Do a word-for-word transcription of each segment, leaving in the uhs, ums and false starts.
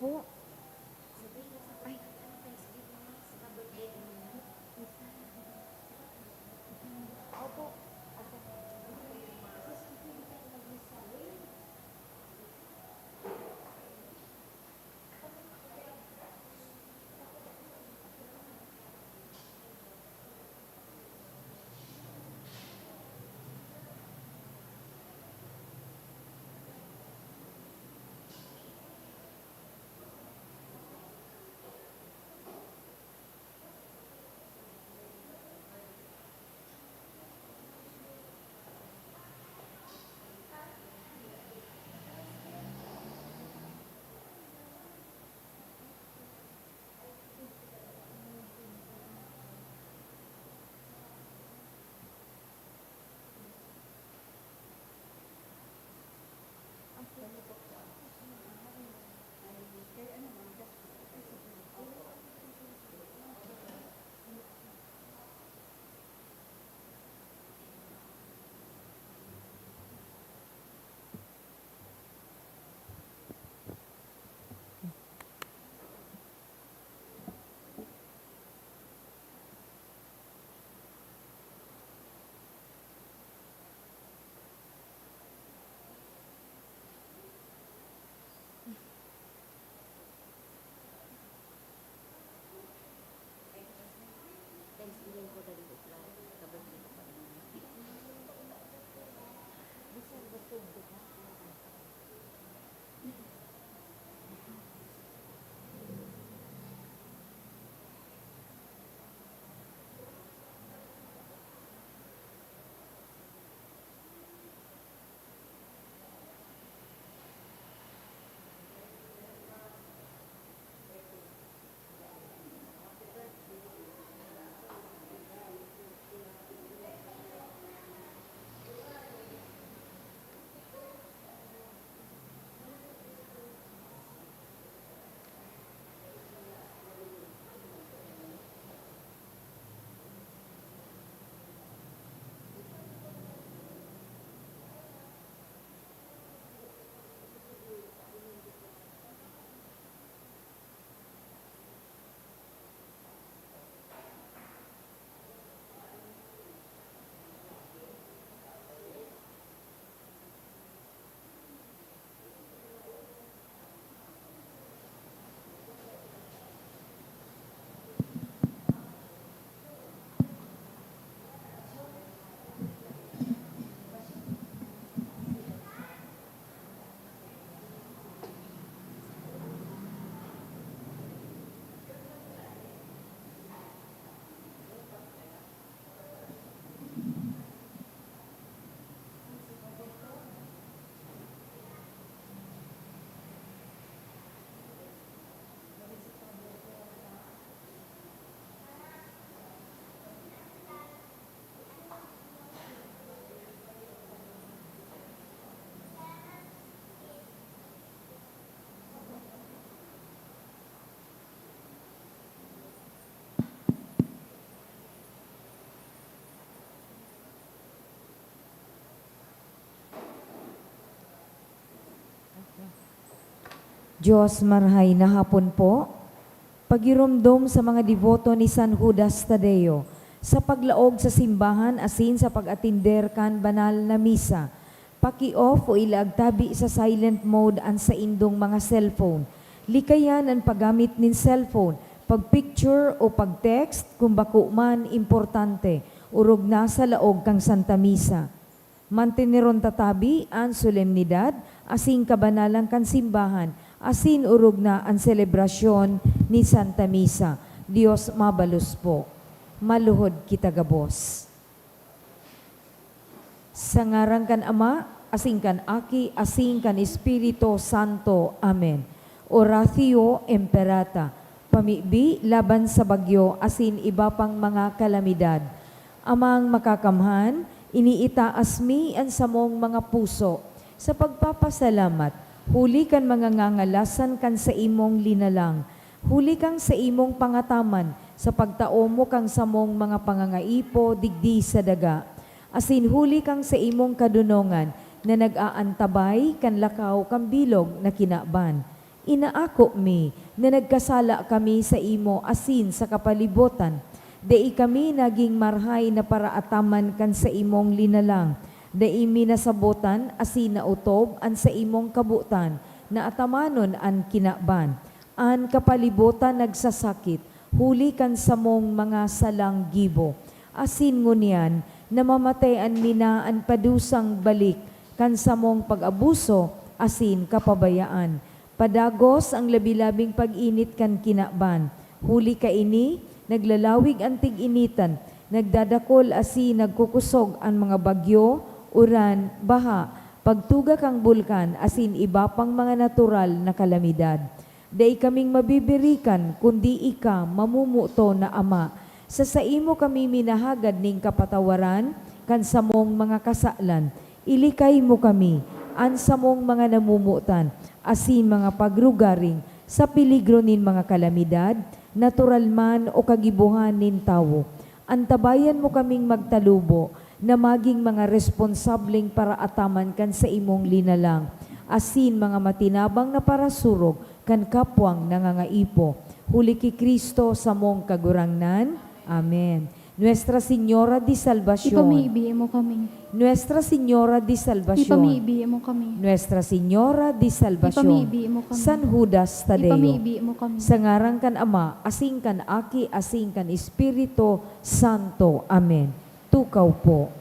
Po. Ay, Thanksgiving na sa birthday ko ngayon. Opo. Opo. Thanksgiving ko, dali ko plan. Kabalik ko pa rin. Bisan gusto ko ba? Dios, marahay na hapon po. Pagiromdom sa mga deboto ni San Judas Tadeo sa paglaog sa simbahan asin sa pag-atender kan banal na misa. Paki-off o ilaag tabi sa silent mode an saindong mga cellphone. Likayan an paggamit nin cellphone, pag-picture o pag-text kun bako man importante, orog na sa laog kan Santa Misa. Manteneron ta tabi an solemnidad asin kabanalan kan simbahan asin orog na an selebrasyon ni Santa Misa. Dios mabalos po. Maluhod kita gabos. Sa ngaran kan Ama, asin kan Aki, asin kan Espiritu Santo. Amen. Oratio Imperata, pamibi laban sa bagyo asin iba pang mga kalamidad. Amang Makakamhan, iniitaas mi an samong mga puso sa pagpapasalamat huli kan mga ngangalasan kan saimong linalang, huli kan saimong pangataman sa pagtao mo kan samong mga pangangaipo digdi sa daga, asin huli kan saimong kadonongan na nag-aantabay kan lakaw kan bilog na kinaban. Inaako mi na nagkasala kami saimo asin sa kapalibotan. Dai kami nagin marahay na paraataman kan saimong linalang. Dai mi nasabotan asin naotob an saimong kabotan na atamanon an kinaban. An kapalibotan nagsasakit huli kan samong mga salang gibo, asin ngunyan namamatayan mi na an padusang balik kan samong pag-abuso asin kapabayaan. Padagos ang labi-labing pag-init kan kinaban. Huli kaini, naglalawig an tig-initan, nagdadakol asin nagkukosog an mga bagyo, uran, baha, pagtuga kan bulkan asin iba pang mga natural na kalamidad. Dai kaming mabibirikan, kundi ika, mamumuto na Ama. Sa saimo kami minahagad nin kapatawaran kan samong mga kasalan. Ilikay mo kami, an samong mga namomotan, asin mga pagrugaring sa peligro nin mga kalamidad, natural man o kagibohan nin tawo. Antabayan mo kaming magtalubo na magin mga responsableng paraataman kan saimong linalang, asin mga matinabang na parasurog kan kapwang nangangaipo. Huli ki Cristo samong Kagurangnan. Amen. Nuestra Señora de Salvacion. Ipamibi mo kami. Nuestra Señora de Salvacion. Ipamibi mo kami. Nuestra Señora de Salvacion. Ipamibi mo kami. San Judas Tadeo. Ipamibi mo kami. Sa ngaran kan Ama, asin kan Aki, asin kan Espiritu Santo. Amen. Tukaw po.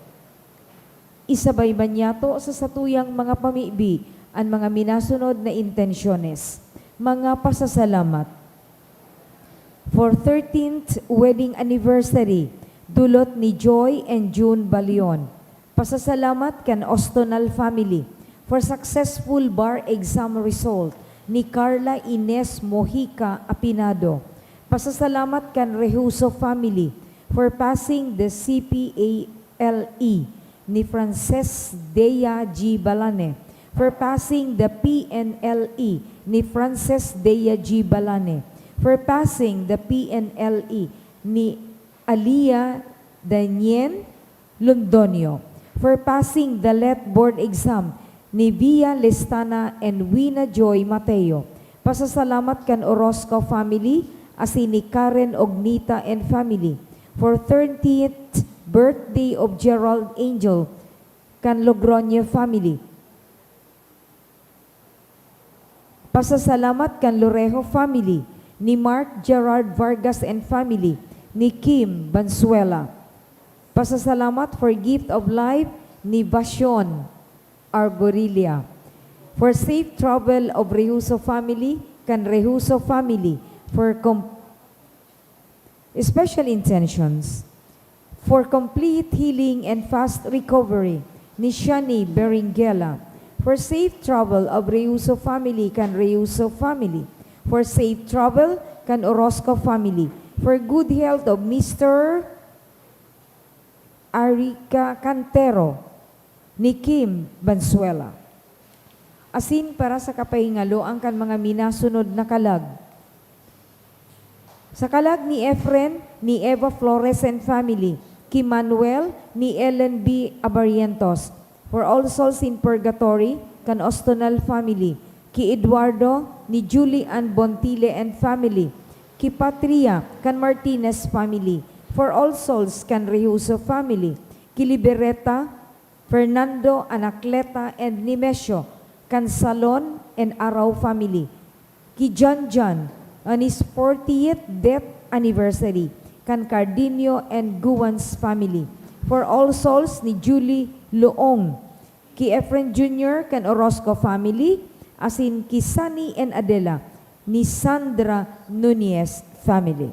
Isabay man yato sa satuyang mga pamibi an mga minasunod na intensyones. Mga pasasalamat. For thirteenth wedding anniversary, dulot ni Joy and June Balion. Pasasalamat kan Ostonal family for successful bar exam result ni Carla Ines Mojica Apinado. Pasasalamat kan Rehuso family for passing the C P A L E ni Frances Dea G Balane, for passing the P N L E ni Frances Dea G Balane, for passing the P N L E ni Alia Daniel Londonio, for passing the let board exam ni Via Lestana and Wina Joy Mateo. Pasasalamat kan Orozco family, asin ni Karen Ognita and family, for thirtieth birthday of Gerald Angel kan Logroño family. Pasasalamat kan Lorejo family, ni Mark Gerard Vargas and family, ni Kim Bansuela. Pasasalamat for gift of life ni Vacion Argorilla. For safe travel of Rehuso family, kan Rehuso family, for com-, special intentions. For complete healing and fast recovery ni Shani Beringela. For safe travel of Rehuso family, kan Rehuso family. For safe travel kan Orozco family. For good health of Mister Arica Cantero, ni Kim Bansuela. Asin para sa kapahingaloan kan mga minasunod na kalag. Sa kalag ni Efren, ni Eva Flores and family, ki Manuel, ni Ellen B Abarrientos, for all souls in purgatory, kan Ostonal family, ki Eduardo, ni Julie Ann Bontile and family, ki Patria, kan Martinez family, for all souls, kan Rehuso family, ki Libereta, Fernando, Anacleta, and Nemesio, kan Salon and Arao family, ki John John on his fortieth death anniversary, kan Cardinio and Guans family, for all souls ni Julie Loong, ki Efren Junior kan Orozco family, asin ki Sunny and Adela ni Sandra Nunez family.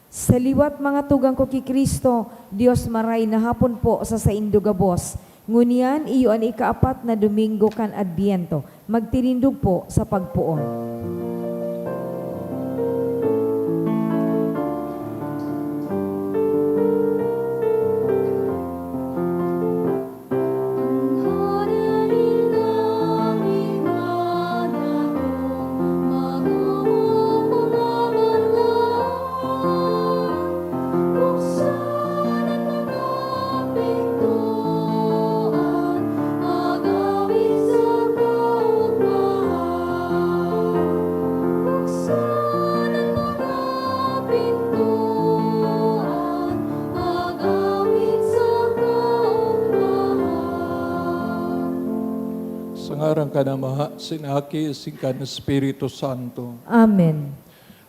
Sa liwat, mga tugang ko ki Cristo, Dios maray na hapon po sa saindo gabos. Ngunyan, iyo an ikaapat na Domingo kan Adbyento. Magtirindog po sa pagpoon. Ngaran kan Ama, sin Aki, sin kan Espiritu Santo. Amen.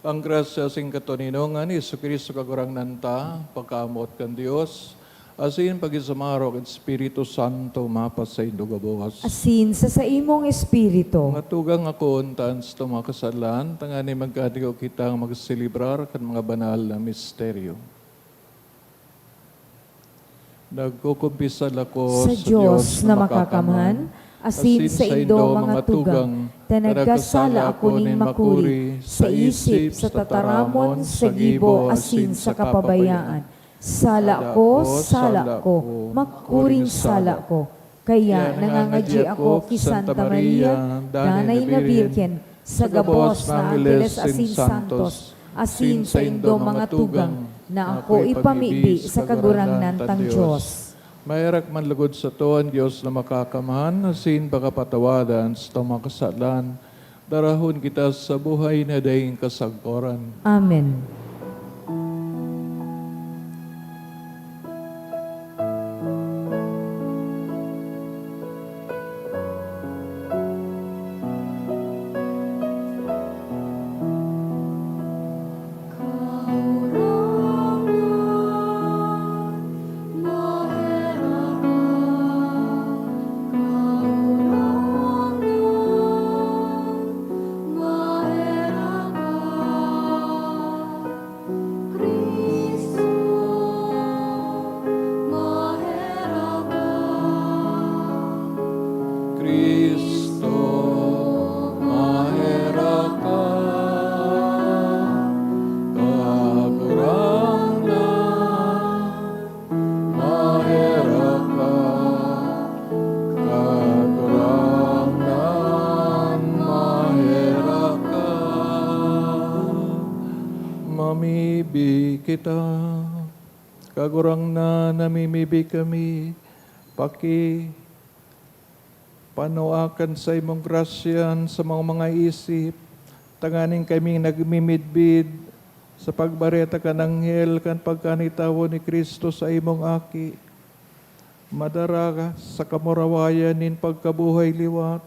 Ang grasya sin katoninongan ni Jesu-Cristo Kagurangnan ta, pagkamoot kan Dios, asin pakisumaro kan Espiritu Santo, mapasaindo gabos. Asin sa saimong espiritu. Mga tugang, ako untan sa mga kasalan, tanganing magkadigo kitang magselebrar kan mga banal na misteryo. Nagkukumpisal ako sa Dios na makakamhan, asin saindo mga tugang, ta nagkasala ako nin makuri sa isip, sa tataramon, sa gibo, asin sa kapabayaan. Sala ko, sala ko, makuring sala ko. Kaya nangangadi ako ki Santa Maria, Danay na Birhen, sa gabos na angheles asin santos, asin saindo mga tugang, na ako ipamibi sa Kagurangnan tang Dios. Maherak man logod sato an Dios na makakamhan, asin pakapatawadan sa mga kasalan, darahon kita sa buhay na daing kasagkoran. Amen. Cristo, maherak ka. Kagurangnan, maherak ka. Kagurangnan, maherak ka. Mamibi kita. Kagurangnan, namimibi kami, paki-, panoa kan saimong grasya an samong mga isip, tanganing kaming nagmimidbid sa pagbareta kan anghel kan pagkanitawo ni Cristo, saimong Aki, madara sa kamurawayan nin pagkabuhay liwat.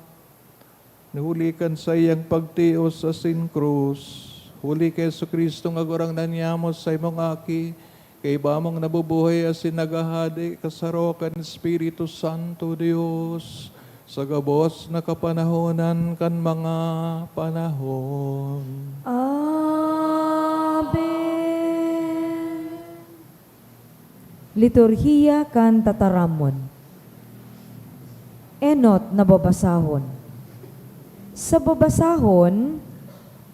Huli kan saiyang pagtios asin krus, huli ki Jesu-Cristo, Kagurangnan niyamo, saimong Aki, kaiba mong nabubuhay asin naghahade, kasaro kan Espiritu Santo, Dios, sa gabos na kapanahonan kan mga panahon. Amen. Liturhiya kan Tataramon. Enot na babasahon. Sa babasahon,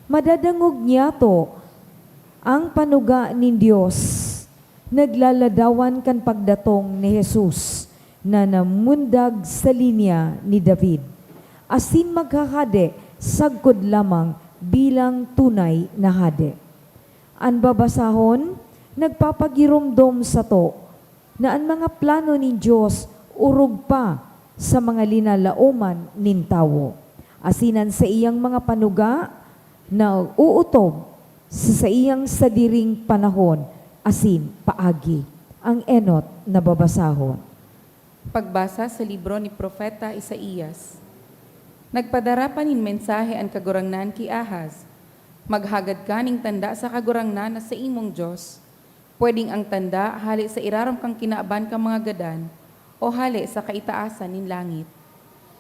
madadangog niyato ang panuga nin Dios, naglaladawan kan pagdatong ni Jesus na namundag sa linya ni David, asin maghahade sagkod lamang bilang tunay na hade. An babasahon nagpapagiromdom sato na an mga plano nin Dios orog pa sa mga linalaoman nin tawo, asin an saiyang mga panuga naootob sa saiyang sadiring panahon asin paagi. Ang enot na babasahon. Pagbasa sa libro ni Propeta Isaias. Nagpadara pa nin mensahe an Kagurangnan ki Ahaz, "Maghagad ka nin tanda sa Kagurangnan na saimong Dios. Pwedeng ang tanda hale sa irarom kan kinaban kan mga gadan o hale sa kaitaasan nin langit."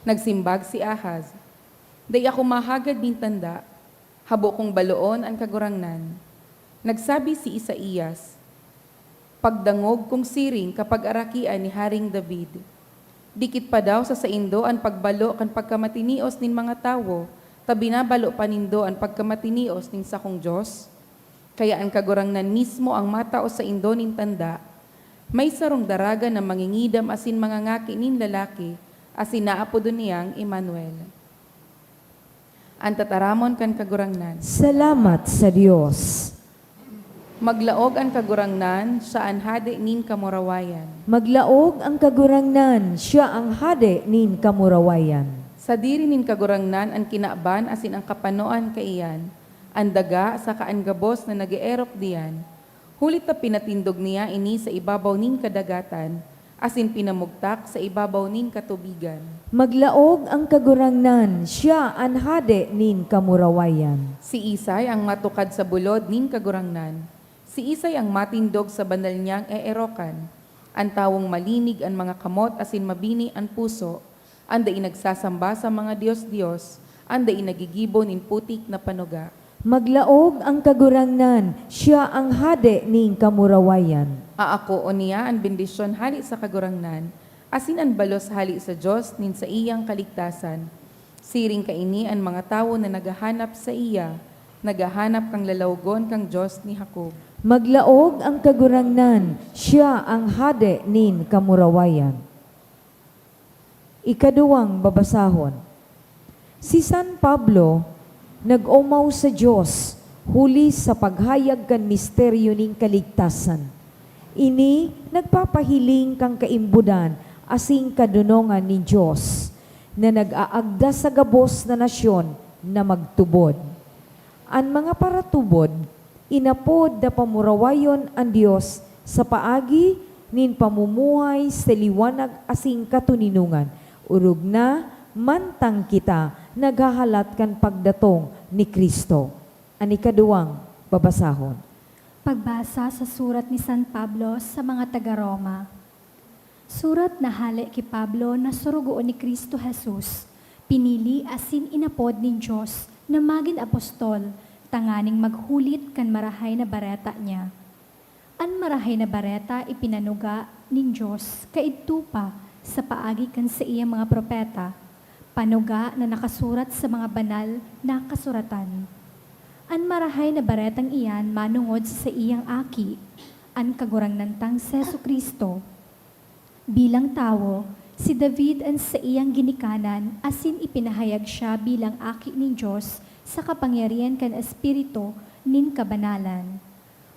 Nagsimbag si Ahaz, "Dai ako mahagad nin tanda, habo kong baloon an Kagurangnan." Nagsabi si Isaias, "Pagdangog kong siring kapagarakian ni Haring David. Dikit pa daw sa saindo an pagbalo kan pagkamatinios nin mga tawo, ta binabalo pa nindo an pagkamatinios nin sakong Dios? Kaya an Kagurangnan mismo ang matao saindo nin tanda. May sarong daraga na mangingidam asin mangangaki nin lalaki, asin naapodon niyang Emmanuel." An tataramon kan Kagurangnan. Salamat sa Dios. Maglaog an Kagurangnan, siya an Hade nin kamurawayan. Maglaog an Kagurangnan, siya an Hade nin kamurawayan. Sadiri nin Kagurangnan an kinaban asin an kapanoan kaiyan, an daga saka an gabos na nag-eerok diyan, huli ta pinatindog niya ini sa ibabaw nin kadagatan, asin pinamugtak sa ibabaw nin katubigan. Maglaog ang Kagurangnan, siya an Hade nin kamurawayan. Siisay ang matukad sa bulod nin Kagurangnan? Siisay ang matindog sa banal niyang eerokan? An tawong malinig an mga kamot asin mabini an puso, an dai nagsasamba sa mga dios-dios, an dai naggigibo nin putik na panuga. Maglaog ang Kagurangnan, siya ang Hade nin kamurawayan. Aakoon niya an bendisyon hale sa Kagurangnan, asin an balos hale sa Dios nin saiyang kaligtasan. Siring kaini an mga tawo na naghahanap saiya, naghahanap kan lalawogon kan Dios ni Jacob. Maglaog ang Kagurangnan, siya ang Hade nin kamurawayan. Ikaduwang babasahon. Si San Pablo nag-omaw sa Dios huli sa paghayag kan misteryo nin kaligtasan. Ini nagpapahiling kan kaimbodan asin kadonongan nin Dios, na nag-aagda sa gabos na nasyon na magtubod. An mga paratubod, inapod na pamurawayon an Dios sa paagi nin pamumuhay sa liwanag asin katoninongan, orog na mantang kita naghahalat kan pagdatong ni Cristo. An ikaduwang babasahon. Pagbasa sa surat ni San Pablo sa mga taga-Roma. Surat na hale ki Pablo na sorogoon ni Cristo Jesus, pinili asin inapod nin Dios na magin apostol tanganing maghulit kan Marahay na Bareta niya. An Marahay na Bareta ipinanuga nin Dios kaidto pa sa paagi kan saiyang mga propeta, panuga na nakasurat sa mga banal na kasuratan. An Marahay na Baretang iyan manongod sa saiyang Aki, an Kagurangnan tang si Jesu-Cristo. Bilang tawo, si David an saiyang ginikanan asin ipinahayag siya bilang aki nin Dios sa kapangyarihan kan Espiritu nin kabanalan,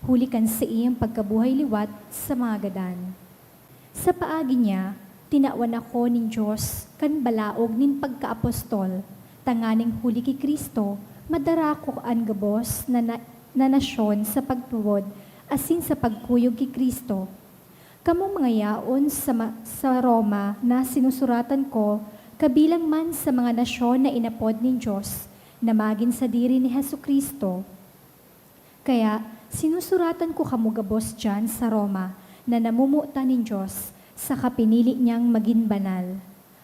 huli kan saiyang pagkabuhay liwat sa mga gadan. Sa paagi niya, tinawan ako nin Dios kan balaog nin pagkaapostol, tanganing huli ki Cristo, madara ko an gabos na, na, na nasyon sa pagtubod asin sa pagkuyog ki Cristo. Kamong mga yaon sa ma-, sa Roma na sinusuratan ko, kabilang man sa mga nasyon na inapod nin Dios, na magin sadiri ni Jesu-Cristo. Kaya, sinusuratan ko kamo gabos diyan sa Roma na namomotan nin Dios, saka pinili niyang magin banal.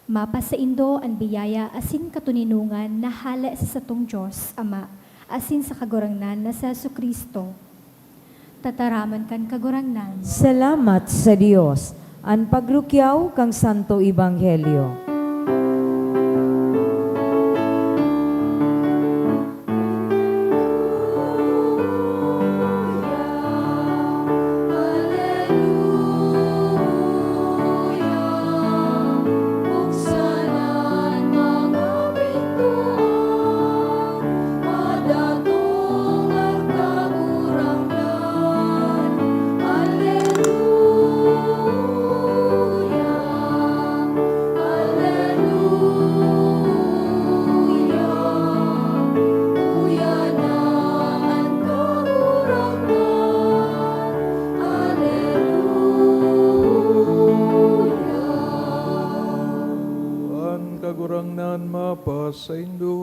Mapasaindo an biyaya asin katoninongan na hale sa satong Dios Ama asin sa Kagurangnan na si Jesu-Cristo. Tataramon kan Kagurangnan. Salamat sa Dios. An pagrukyaw kan Santo Ebanghelyo. An Kagurangnan mapasaindo.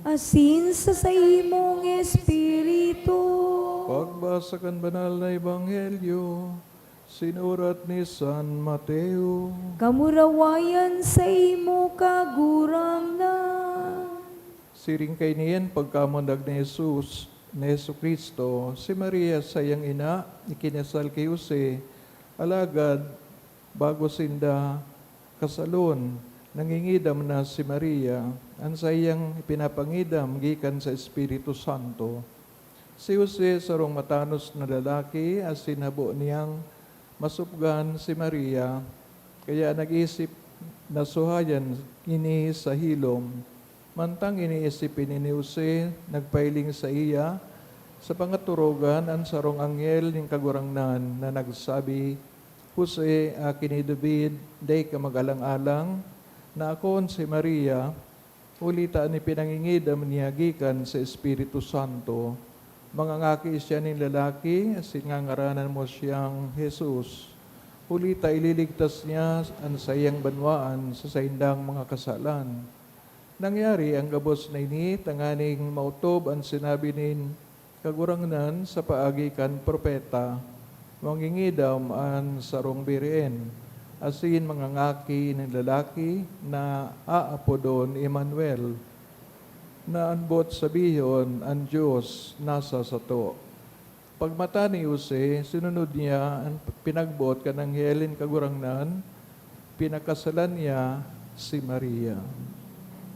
Asin sa saimong espiritu. Pagbasa kan Banal na Ebanghelyo, sinurat ni San Mateo. Kamurawayan saimo, Kagurangnan. Siring kaini an pagkamundag ni Jesus, ni Jesu-Cristo, si Maria saiyang ina, ikinasal ki Jose, alagad bago sinda kasalon, nangingidam na si Maria, an saiyang ipinapangidam gikan sa Espiritu Santo. Si Jose sarong matanos na lalaki asin habo niyang masupgan si Maria, kaya nag-isip na suhayan ini sa hilom. Mantang iniisip ini ni Jose, nagpahiling saiya sa pangaturogan an sarong anghel nin Kagurangnan na nagsabi, "Jose, aki ni David, dai ka mag-alang-alang na akoon si Maria, huli ta an ipinangingidam niya gikan sa Espiritu Santo. Mangangaki siya nin lalaki, asin ngangaranan mo siyang Jesus. Huli ta ililigtas niya an saiyang banwaan sa saindang mga kasalan. Nangyari ang gabos na ini tanganing maotob an sinabi nin Kagurangnan sa paagi kan propeta, mangingidam an sarong birhen, asin mga ngaki nin lalaki na aapodon Emmanuel, na an boot sabihon, "An Dios nasa sato." Pagmata ni Jose, sinunod niya an pinagboot kan anghel nin Kagurangnan, pinakasalan niya si Maria.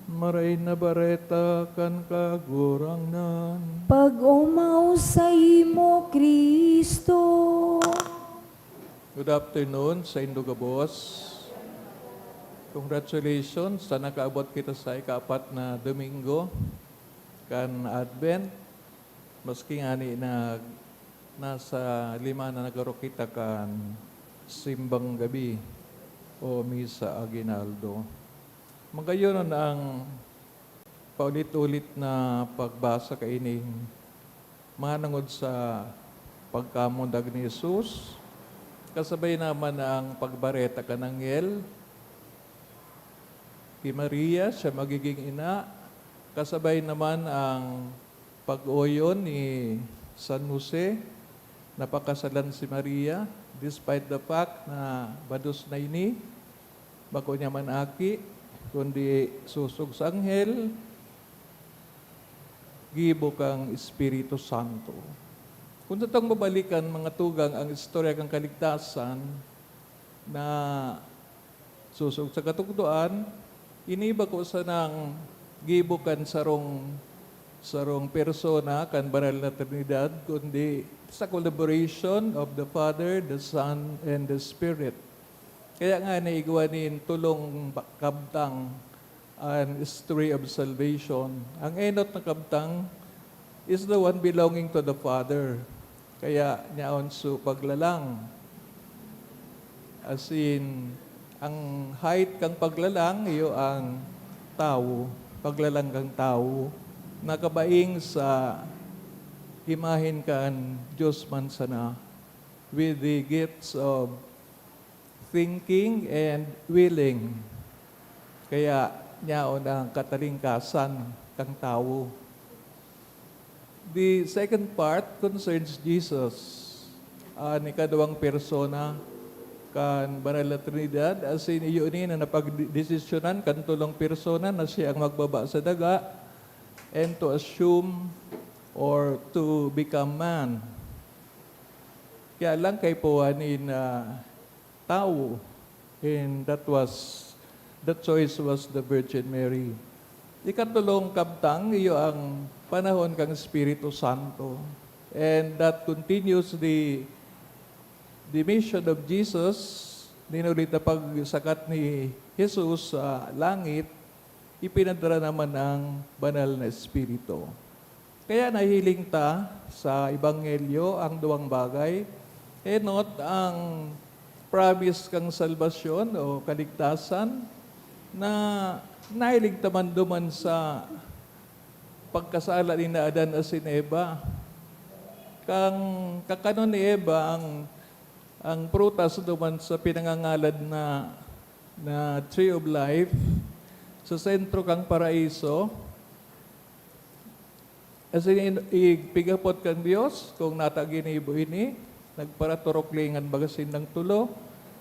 Maray na Bareta kan Kagurangnan. Pag-omaw saimo, Cristo. Good afternoon saindo gabos. Congratulations sa nakaabot kita sa ikaapat na Domingo kan Advent. Maski ngani na nasa lima na nagkaro kita kan simbang gabi o misa aguinaldo. Magayon ang paulit-ulit na pagbasa kaining manongod sa pagkamundag ni Jesus, kasabay naman ang pagbareta kan anghel ki Maria, siya magiging ina, kasabay naman ang pag-oyon ni San Jose na pakasalan si Maria, despite the fact na bados na ini, bako niya man aki, kundi sosog sa anghel, gibo kan Espiritu Santo. Kung satong babalikan, mga tugang, ang istorya kan kaligtasan na sosog sa katukdoan, ini bako sanang gibo kan sarong, sarong persona kan Banal na Trinidad, kundi sa collaboration of the Father, the Son, and the Spirit. Kaya nga, naigwa nin tolong ba-, kabtang an history of salvation. Ang enot na kabtang is the one belonging to the Father. Kaya, nyaon su paglalang. As in, ang height kan paglalang, iyo ang tawo, paglalang kan tawo, na kabaing sa imahen kan Dios man sana, with the gifts of thinking and willing. Kaya, nyaon ang katalingkasan kan tawo. The second part concerns Jesus, an ikaduwang persona kan Banal na Trinidad, as in, iyo ini na napagdesisyonan kan tolong persona na siya ang magbaba sa daga and to assume or to become man. Kaya lang, kaipuhan nin, ah, tawo, and that was, the choice was the Virgin Mary. Ikatolong kabtang, iyo ang panahon kan Espiritu Santo. And that continues the, the mission of Jesus. Nin huli ta pagsakat ni Jesus sa langit, ipinadara naman ang Banal na Espiritu. Kaya nahiling ta sa Ebanghelyo ang duwang bagay, enot ang promise kan salbasyon o kaligtasan na nahiling ta man duman sa pagkasala ni Adan asin Eva. Kan kakanon ni Eva ang, ang prutas duman sa pinangangalad na, na tree of life, sa sentro kan paraiso, Asin in-, igpigapot kan Dios kung nata ginibo ini, nagparaturuklingan baga sindang tolo.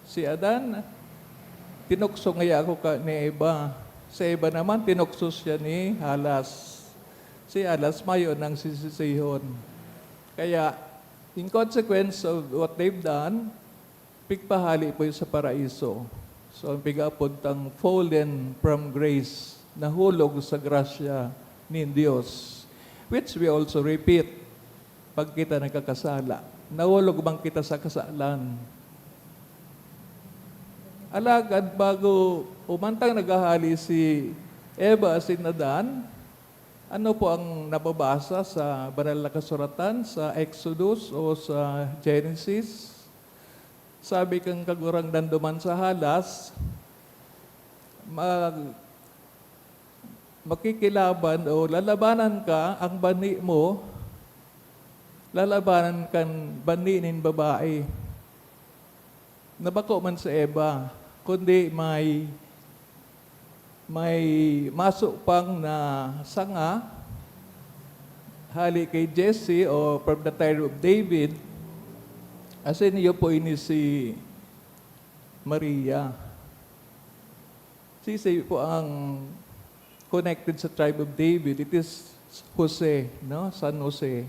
Si Adan, tinukso ngaya ako ka, ni Eva. Si Eva naman, tinukso siya ni Halas. Si Halas, mayo nang sisisihon. Kaya, in consequence of what they've done, pigpahali po sa paraiso. So, ang pig-aapod tang fallen from grace, nahulog sa grasya nin Dios, which we also repeat pag kita nagkakasala. Nahulog man kita sa kasalan. Alagad bago umantang naghahali si Eva asin Adan, ano po ang nababasa sa Banal na Kasuratan, sa Exodus o sa Genesis? Sabi kan Kagurangnan duman sa halas, "Mag-, makikilaban o lalabanan ka, ang banhi mo, lalabanan kan banhi nin babae." na bako man si Eva, kundi may, may maso pang na sanga, hali kay Jesse o from the tribe of David, asin iyo po ini si Maria. Sisay po ang connected sa tribe of David? It is Jose, no? San Jose.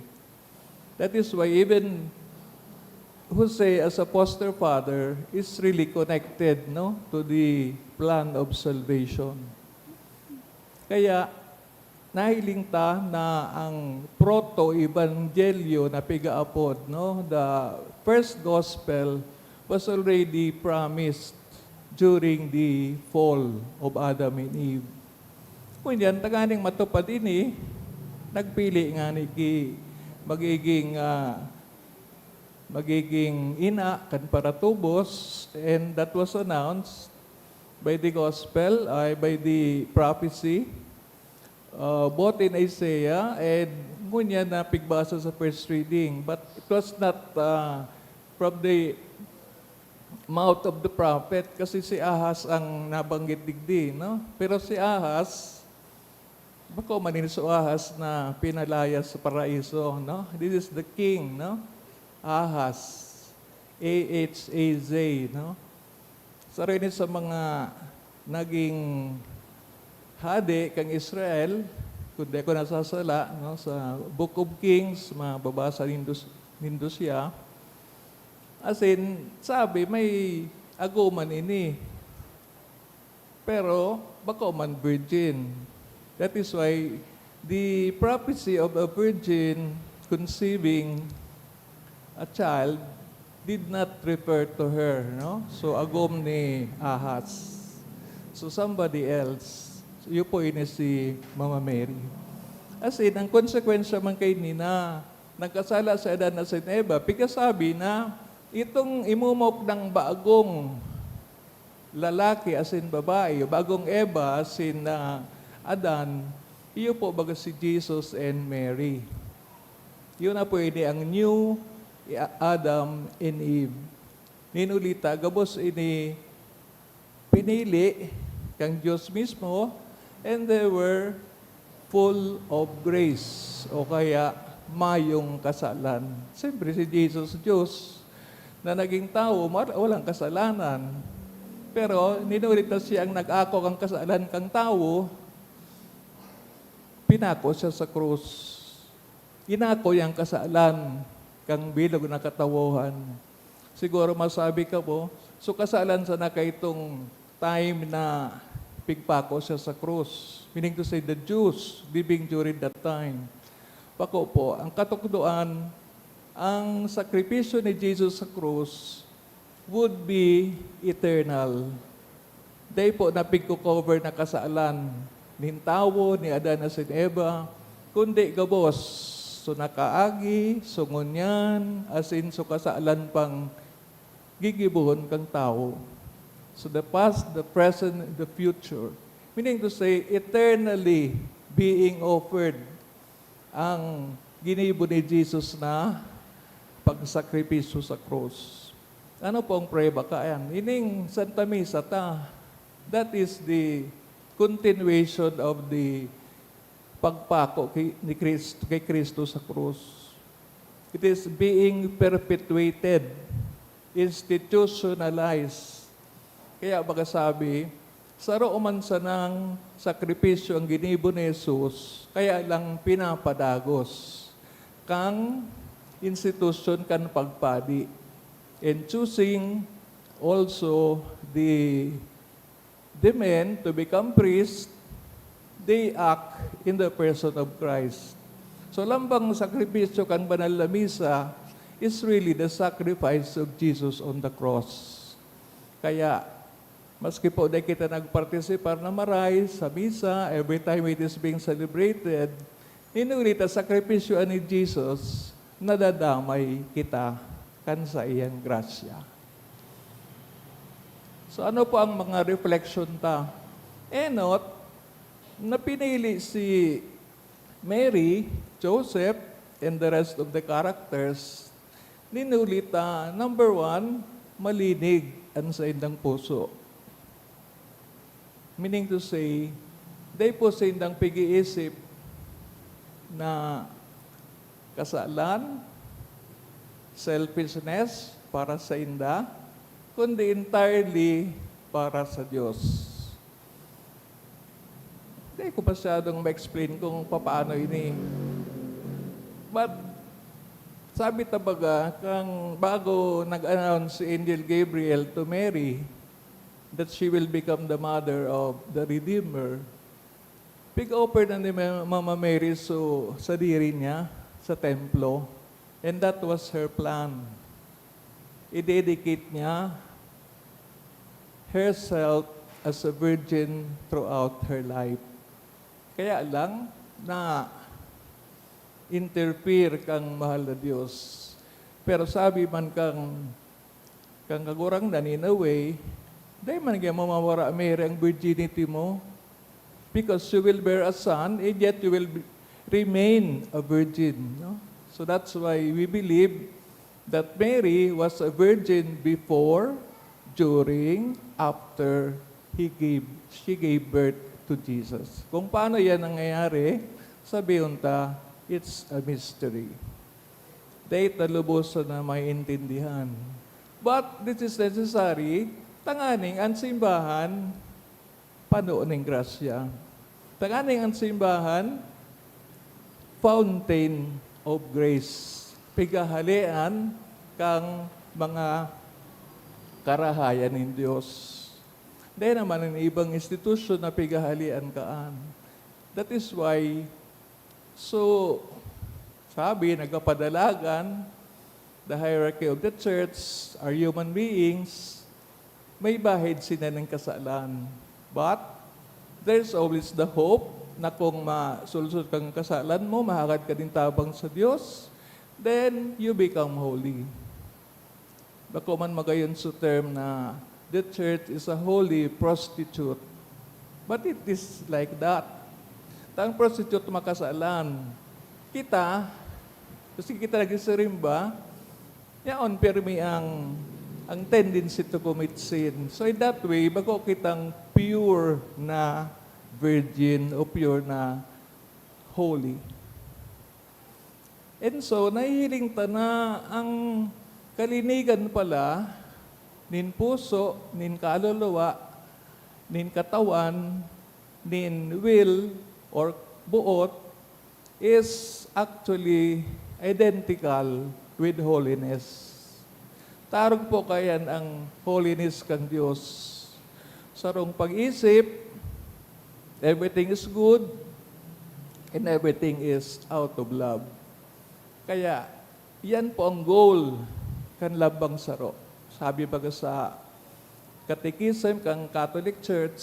That is why even Jose, as a foster father, is really connected, no, to the plan of salvation. Kaya, nahiling ta na ang proto-evangelyo na pigaapod, no, the first gospel was already promised during the fall of Adam and Eve. Ngunyan, tanganing matupad ini, nagpili ngani ki magiging, ah, magiging ina kan paratubos, and that was announced by the gospel, ay by the prophecy, uh, both in Isaiah and ngunyan na pigbasa sa first reading. But it was not, uh, from the mouth of the prophet, kasi si Ahaz ang nabanggit digdi, no? Pero si Ahaz, bako man ini si Ahaz na pinalayas sa paraiso, no? This is the king, no? Ahaz. A H A Z, no? Saro ini sa mga naging hade kan Israel, kung di ako nasasala, no? Sa Book of Kings, mababasa nindo, nindo siya. Asin, sabi, may agoman ini. Pero bako man virgin. That is why the prophecy of a virgin conceiving a child did not refer to her, no? So, agom ni Ahaz. So, somebody else. So, iyo po ini si Mama Mary. As in, ang konsekwensya man kaini na nagkasala si Adan asin Eva, pigkasabi na itong imumok ng bagong lalaki asin babae, bagong Eva asin, ah, Adan, iyo po baga si Jesus and Mary. Iyo na po ini ang new Adam and Eve. Ninulita, gabos ini pinili kang Diyos mismo, and they were full of grace, o kaya mayong kasalan. Siyempre, si Jesus, Diyos, na naging tawo, mar-, walang kasalanan. Pero ninulita siyang nag-ako kan kasalan kang tawo, pinako siya sa krus. Inako yang kasalan kang bilog na katawohan. Siguro masabi kamo, so kasalan sana kaitong time na pigpako siya sa krus. Meaning to say, the Jews living during that time. Bako po, ang katukdoan, ang sakripisyo ni Jesus sa krus would be eternal. Dai po na pigko-cover na kasalan nin tawo, ni Adan asin Eva, kundi gabos so nakaagi, so ngunyan, asin so kasalan pang gigibohon kan tawo. So the past, the present, the future. Meaning to say, eternally being offered ang ginibo ni Jesus na pagsakripisyo sa krus. Ano po ang prueba kayan? Ining Santa Misa ta, that is the continuation of the pagpako ki-, ni Cristo, kay Cristo sa krus. It is being perpetuated, institutionalized. Kaya baga sabi, saro man sanang sakripisyo ang ginibo ni Jesus, kaya lang pinapadagos kang institusyon kan pagpadi. And choosing also the, the men to become priests, they act in the person of Christ. So, lambang sakripisyo kan banal na misa is really the sacrifice of Jesus on the cross. Kaya, maski po di kita nagpartisipar na maray sa misa, every time it is being celebrated, ninurita sakripisyo ni Jesus, nadadamay kita kan saiyang grasya. So, ano po ang mga reflection ta? Enot, na pinili si Mary, Joseph, and the rest of the characters, ninulita, number one, malinig. an saindang puso. Meaning to say, dai po saindang pag-iisip na kasalan, selfishness para sainda, kundi entirely para sa Dios. Hindi ko masyadong ma-explain kung papaano ini. But, sabi ta baga, kan bago nag-announce si Angel Gabriel to Mary that she will become the mother of the Redeemer, pig-offer na ni Ma-, Mama Mary so sadiri niya sa templo. And that was her plan. I-dedicate niya herself as a virgin throughout her life. Kaya lang na-interfere kan mahal na Dios. Pero sabi man kan, kan Kagurangnan, in a way, dai man kaya mamawara, Mary, ang virginity mo. Because you will bear a son, and yet you will be, remain a virgin, no? So that's why we believe that Mary was a virgin before, during, after he gave, she gave birth to Jesus. Kung paano yan nangyayari, sabihon ta, it's a mystery. Dai ta lubosan na maiintindihan. But this is necessary, tanganing an simbahan pano nin grasya. Tanganing an simbahan, fountain of grace. Pighahalean kan mga karahayan nin Dios. Dai naman an ibang institusyon na pighahalean kaan. That is why, so, sabi, nagkapadalagan, the hierarchy of the church are human beings, may bahid sinda nin kasalan. But, there's always the hope na kung masulsol kang kasalan mo, mahagad ka nin tabang sa Dios, then you become holy. Bako man magayon so term na the church is a holy prostitute. But it is like that. Ta ang prostitute makasalan. Kita, kasi kita nagsisimba, yaon pirmi ang, ang tendency to commit sin. So in that way, bako kitang pure na virgin o pure na holy. And so, nahihiling ta na ang kalinigan pala nin puso, nin kaluluwa, nin katawan, nin will or boot is actually identical with holiness. Tarog po kayan ang holiness kan Dios. Sarong pag-isip, everything is good, and everything is out of love. Kaya, yan po ang goal kan lambang saro. Sabi baga sa Catechism kan Catholic Church,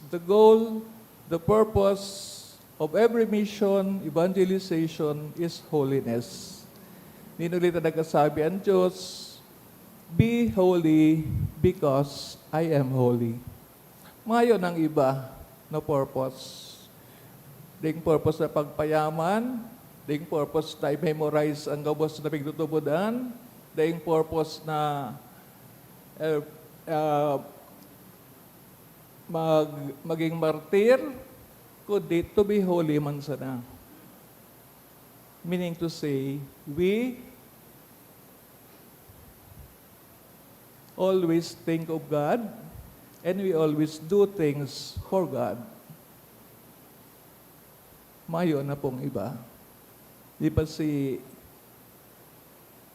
the goal, the purpose of every mission, evangelization is holiness. Nin uli ta nagkasabi an Dios, "Be holy because I am holy." Mayo nang iba na purpose. Daing purpose na pagpayaman, daing purpose na i-memorize ang gabos na pigtutubodan, daing purpose na, eh, ah, mag-, maging martir, kundi to be holy man sana. Meaning to say, we always think of God and we always do things for God. Mayo na pong iba. Di ba si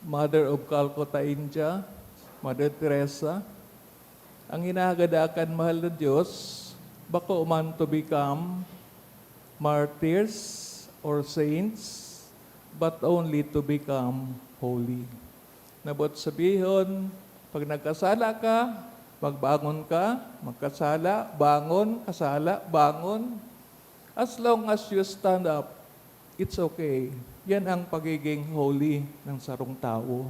Mother of Calcutta, India, Mother Teresa, ang hinahagad kan mahal na Dios, bako man to become martyrs or saints, but only to become holy. Nabot sabihon, pag nagkasala ka, magbangon ka, magkasala, bangon, kasala, bangon. As long as you stand up, it's okay. Yan ang pagiging holy ng sarong tawo.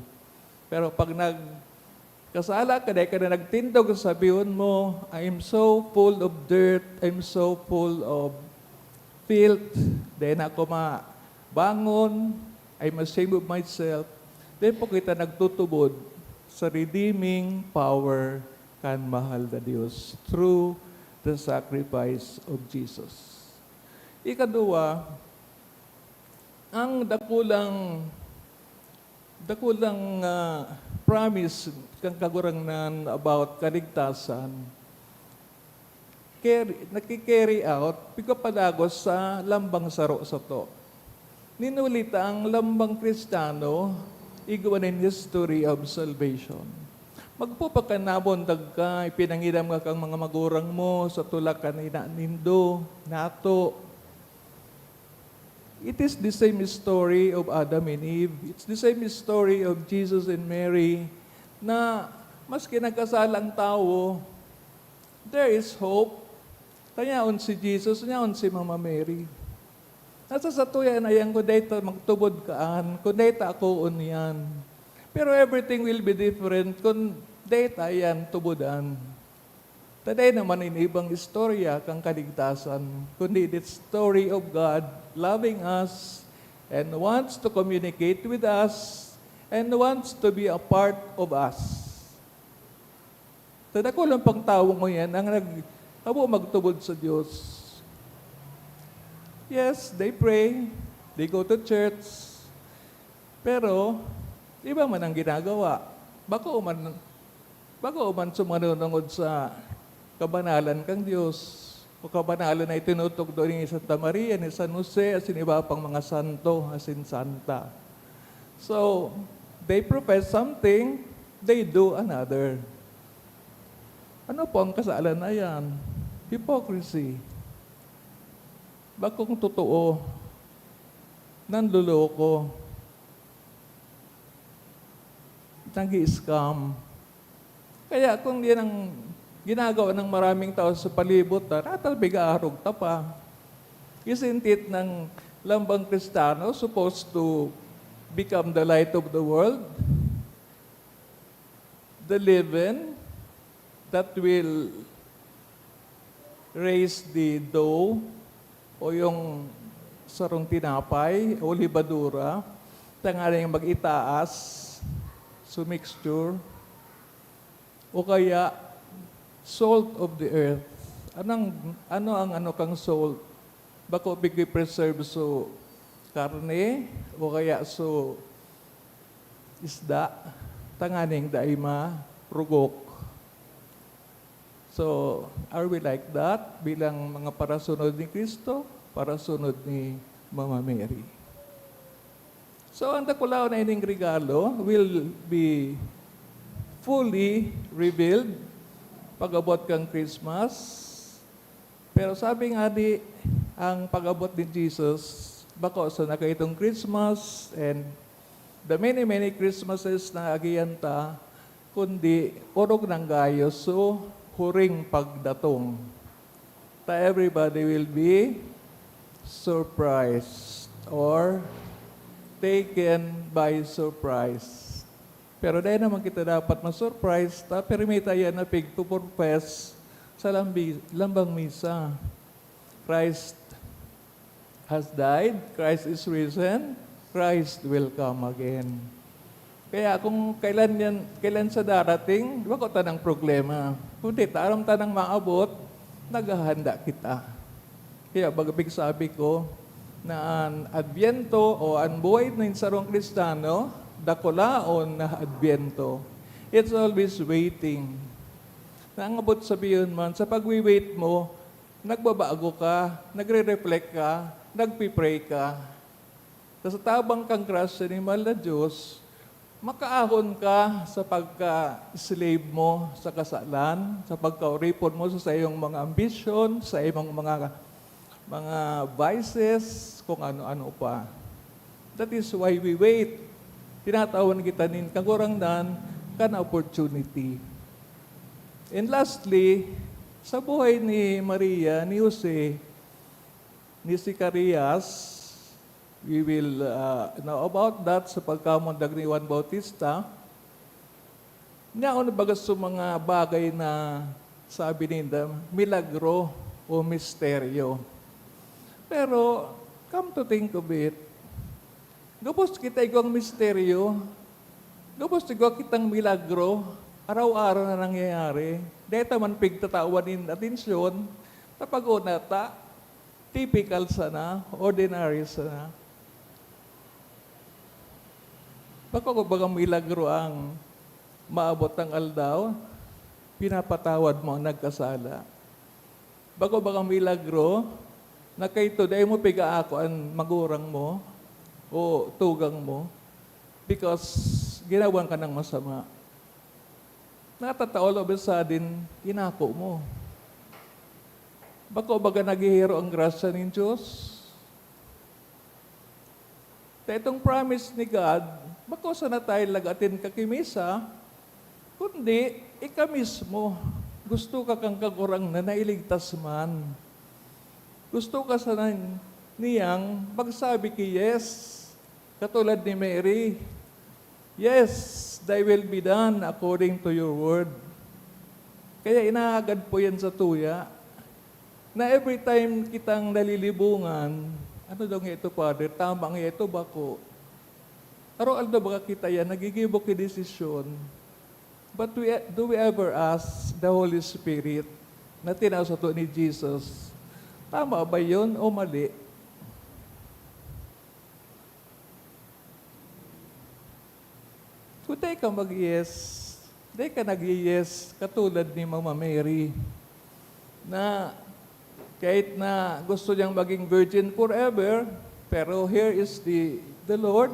Pero pag nagkasala ka, dai ka na nagtindog, sabihon mo, "I am so full of dirt, I'm so full of filth, dai na ako mabangon, I'm ashamed of myself." Dai po kita nagtutubod sa redeeming power kan mahal na Dios through the sacrifice of Jesus. Ikaduwa, ang dakulang, dakulang, ah, promise kan Kagurangnan about kaligtasan, carry, naki-carry out, pigpapadagos sa lambang saro sato. Nin huli ta ang lambang Kristiyano, igwa nin history of salvation. Magpapakanabon ka, ipinangiram ka kan mga magurang mo sa tulak kan ina nindo, nato. It is the same story of Adam and Eve. It's the same story of Jesus and Mary, na maski nagkasala ang tawo, there is hope. Ta yaon si Jesus, yaon si Mama Mary. Nasa satuya na yan kung dai ta magtubod kaan, kung dai ta akoon yan. Pero everything will be different kung dai ta yan tubodan. Ta dai naman ini ibang istorya kan kaligtasan, kundi the story of God loving us and wants to communicate with us and wants to be a part of us. Ta dakulang pang tawo ngunyan ang nag-, habo magtubod sa Dios. Yes, they pray, they go to church, pero iba man ang ginagawa. Bako man, bako man sumanunungod sa kabanalan kan Dios o kabanalan na itinutugdo ni Santa Maria, ni San Jose, asin iba pang mga santo, asin santa. So, they profess something, they do another. Ano po ang kasalan na yan? Hypocrisy. Bakong totoo. Nanloloko. Nag-i-scam. Kaya kung yan ang ginagawa ng maraming tao sa palibot ta, natalbiga arog ta pa. Isn't it ng lambang Kristiyano supposed to become the light of the world? The leaven that will raise the dough o yung sarong tinapay o libadura, tanganing mag-itaas, so mixture, o kaya salt of the earth. Anong, ano ang ano kang salt? Bako pigpi-preserve so karne o kaya so isda, tanganing dai marugok. So, are we like that bilang mga parasunod ni Cristo, parasunod ni Mama Mary? So, ang dakulaon na ining regalo will be fully revealed pag-abot kan Christmas. Pero sabi nga di, ang pag-abot ni Jesus, bako sana kaitong Christmas and the many, many Christmases na agihan ta, kundi orog nang gayo so huring pagdatong. Ta everybody will be surprised or taken by surprise. Pero dai naman kita dapat ma-surprise, ta pirmi ta yan na pigpo-profess sa lambi-, lambang misa. Christ has died, Christ is risen, Christ will come again. Kaya kung kailan yan, kailan siya darating, bako ta nang problema. Kundi ta, aram ta nang maabot, naghahanda kita. Kaya baga pigsabi ko na an Adbyento o an buhay nin sarong Kristiyano, dakulaon na Adbyento. It's always waiting. Na ang abot sabihon man, sa pagwi-wait mo, nagbabago ka, nagre-reflect ka, nagpi-pray ka. Ta sa tabang kan grasya nin mahal na Diyos, makaahon ka sa pagka-slave mo sa kasalan, sa pagkaoripon mo sa saiyong mga ambisyon, sa imong mga, mga vices, kung ano-ano pa. That is why we wait. Tinatawan kita nin Kagurangnan kan opportunity. And lastly, sa buhay ni Maria, ni Jose, ni Zacarias, we will, ah, know about that sa pagkamundag ni Juan Bautista. Naon baga sa mga bagay na sabi ninda, milagro o misteryo. Pero, come to think of it, gabos kita igwang misteryo, gabos igwa kitang milagro, Araw-araw na nangyayari. Dai ta man pigtatawan nin atensyon, ta pag-una ta, typical sana, ordinary sana. Bako bagang milagro ang maabot ang aldaw, pinapatawad mo ang nagkasala. Bako bagang milagro na kaito dai mo pigaako an magurang mo o tugang mo because ginawan ka ng masama. Natata all of a sudden, inako mo. Bako baga naghihiro ang grasya nin Dios? Ta itong promise ni God, bako sana tayo lagatin kakimisa, kundi ika mismo. Gusto ka kang Kagurangnan na iligtas man. Gusto ka sana niyang magsabi ki yes, katulad ni Mary, "Yes, thy will be done according to your word." Kaya inahagad po yan sa tuya, na every time kitang nalilibungan, "Ano daw nga ito, Father? Tama nga ito, bako?" Araw-aldaw baga kita yan, nagigibo ki desisyon. But we, do we ever ask the Holy Spirit na tinao sato ni Jesus, "Tama ba yun o mali?" Kung dai ka mag-yes, dai ka nag-yes katulad ni Mama Mary, na kahit na gusto niyang maging virgin forever, pero here is the, the Lord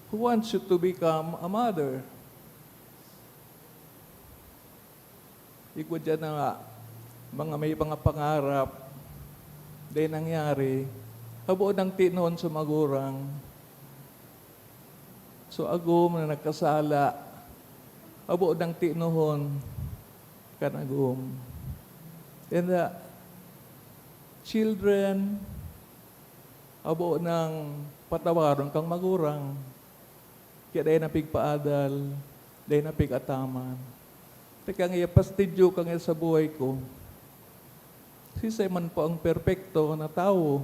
who wants you to become a mother. Igwa diyan na nga, mga may mga pangarap, dai nangyari, habo nang tinon sa magurang. So, agom na nagkasala, habo nang tinuhon kan agom. And the children, habo nang patawaron kang magurang. Kaya dai na pigpaadal, dai na pig-ataman. Teka nga, pastidyo ka nga sa buhay ko. Sisay man po ang perpekto na tawo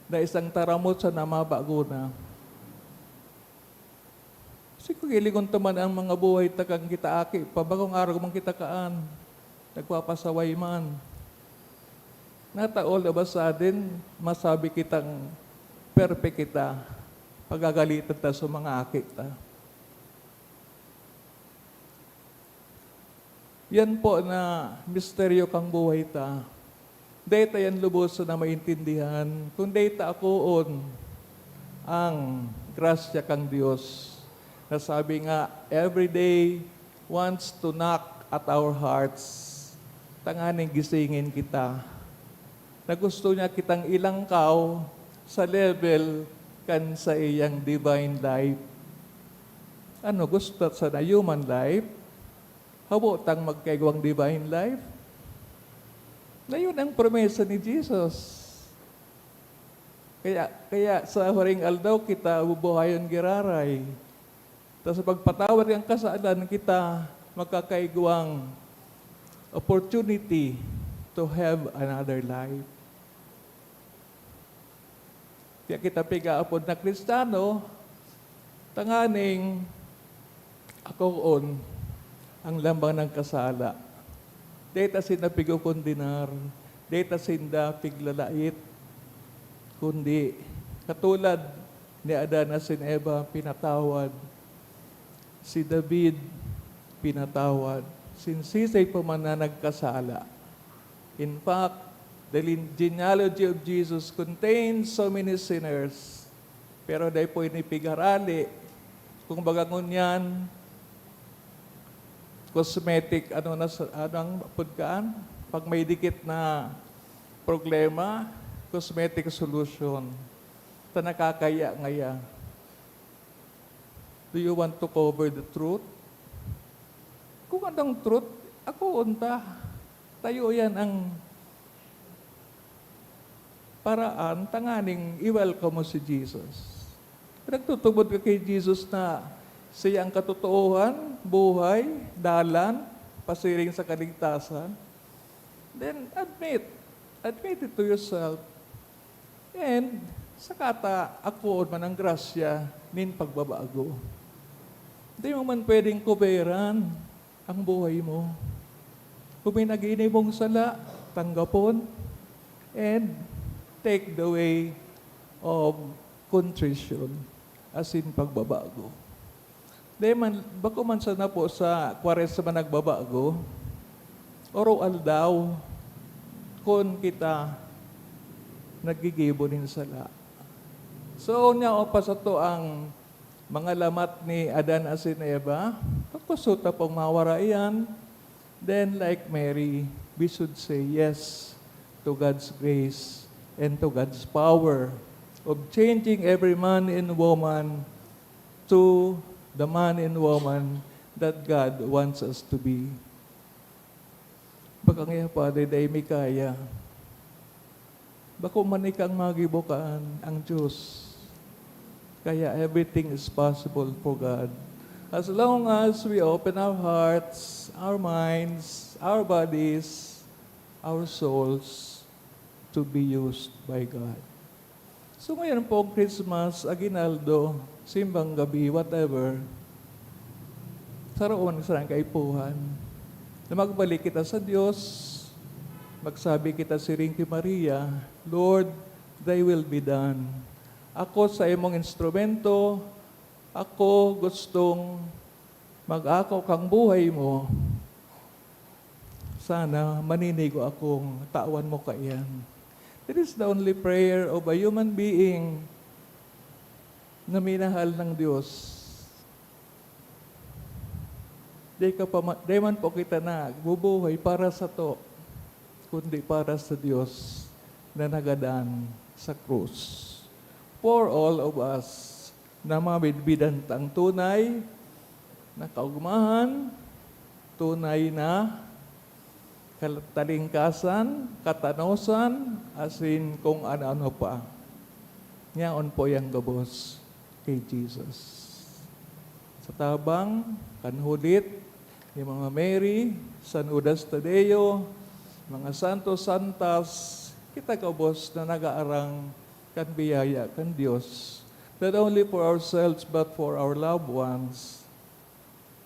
na isang taramot sa namabago na? Si kung iligon ta man ang mga buhay ta kan kita aki pa, bakong araw man kita kaan, nagpapasaway man. Nata all of a sudden, masabi kitang perpek kita, pagagalitan ta sa mga aki ta. Yan po na misteryo kang buhay ta. Dai ta yan lubos na maintindihan kung dai ta akoon ang grasya kang Dios. Na sabi nga, "Every day wants to knock at our hearts." Tanganing gisingin kita. Na gusto niya kitang ilangkaw sa level kan saiyang divine life. Ano, gusto ta sana human life? Habo tang magkaigwang divine life? Na yun ang promesa ni Jesus. Kaya, kaya sa huring aldaw kita bubuhayon giraray. Ta sa pagpatawad kan kasalan, kita magkakaigwang opportunity to have another life. Kaya kita pigaapod na Kristiyano, tanganing akoon ang lambang ng kasala. Dai ta sinda pigkokondenar, dai ta sinda piglalait, kundi katulad ni Adan asin Eva, pinatawad. Si David, pinatawad. Sinsisay pa man na nagkasala. In fact, the lin-, genealogy of Jesus contains so many sinners. Pero dai po ini pigarali. Kung baga ngunyan, cosmetic, ano na sa, ano ang apod kaan? Pag may dikit na problema, cosmetic solution. Ta nakakaya ngaya. Do you want to cover the truth? Kung anong truth, akoon ta. Tayo yan ang paraan tanganing i-welcome mo si Jesus. Nagtutubod ka kay Jesus na siya ang katotoohan, buhay, dalan, pasiring sa kaligtasan. Then admit, admit it to yourself. And saka ta akoon man ang grasya nin pagbabago. Di mo man pwedeng kuberan. ang buhay mo. Kung may nagini mong sala, tanggapon, and take the way of contrition, as in pagbabago. Di man, bako man sana po sa Kwaresma nagbabago, oro-aldaw, kun kita naggigibo nin sala. So, unya, o pa sato ang mga lamat ni Adan asin Eva, kakusog ta pong mawara iyan. Then, like Mary, we should say yes to God's grace and to God's power of changing every man and woman to the man and woman that God wants us to be. Baka ngaya, Padre, dai mi kaya. Bako man ikang magibo kan ang Diyos. Kaya everything is possible for God. As long as we open our hearts, our minds, our bodies, our souls to be used by God. So ngayon pong Christmas, aguinaldo, simbang gabi, whatever, saro man sana kaipuhan na magbalik kita sa Diyos, magsabi kita siring ki Maria, "Lord, thy will be done. Ako sa imong instrumento, ako gustong mag-ako kang buhay mo. Sana maninigo akong tawan mo kaiyan." That is the only prayer of a human being na minahal ng Diyos. Di ka pa ma-, di man po kita nagbubuhay para sato, kundi para sa Diyos na nagadan sa krus. For all of us, na mabidbidan tang tunay na kaogmahan, tunay na kal-, talingkasan, katanosan, asin kung ano-ano pa. Yaon po yang gabos ki Jesus. Sa tabang kan hulit ni Mama Mary, San Judas Tadeo, mga santos, santas, kita gabos na nagaarang kan biyaya kan Dios, not only for ourselves but for our loved ones,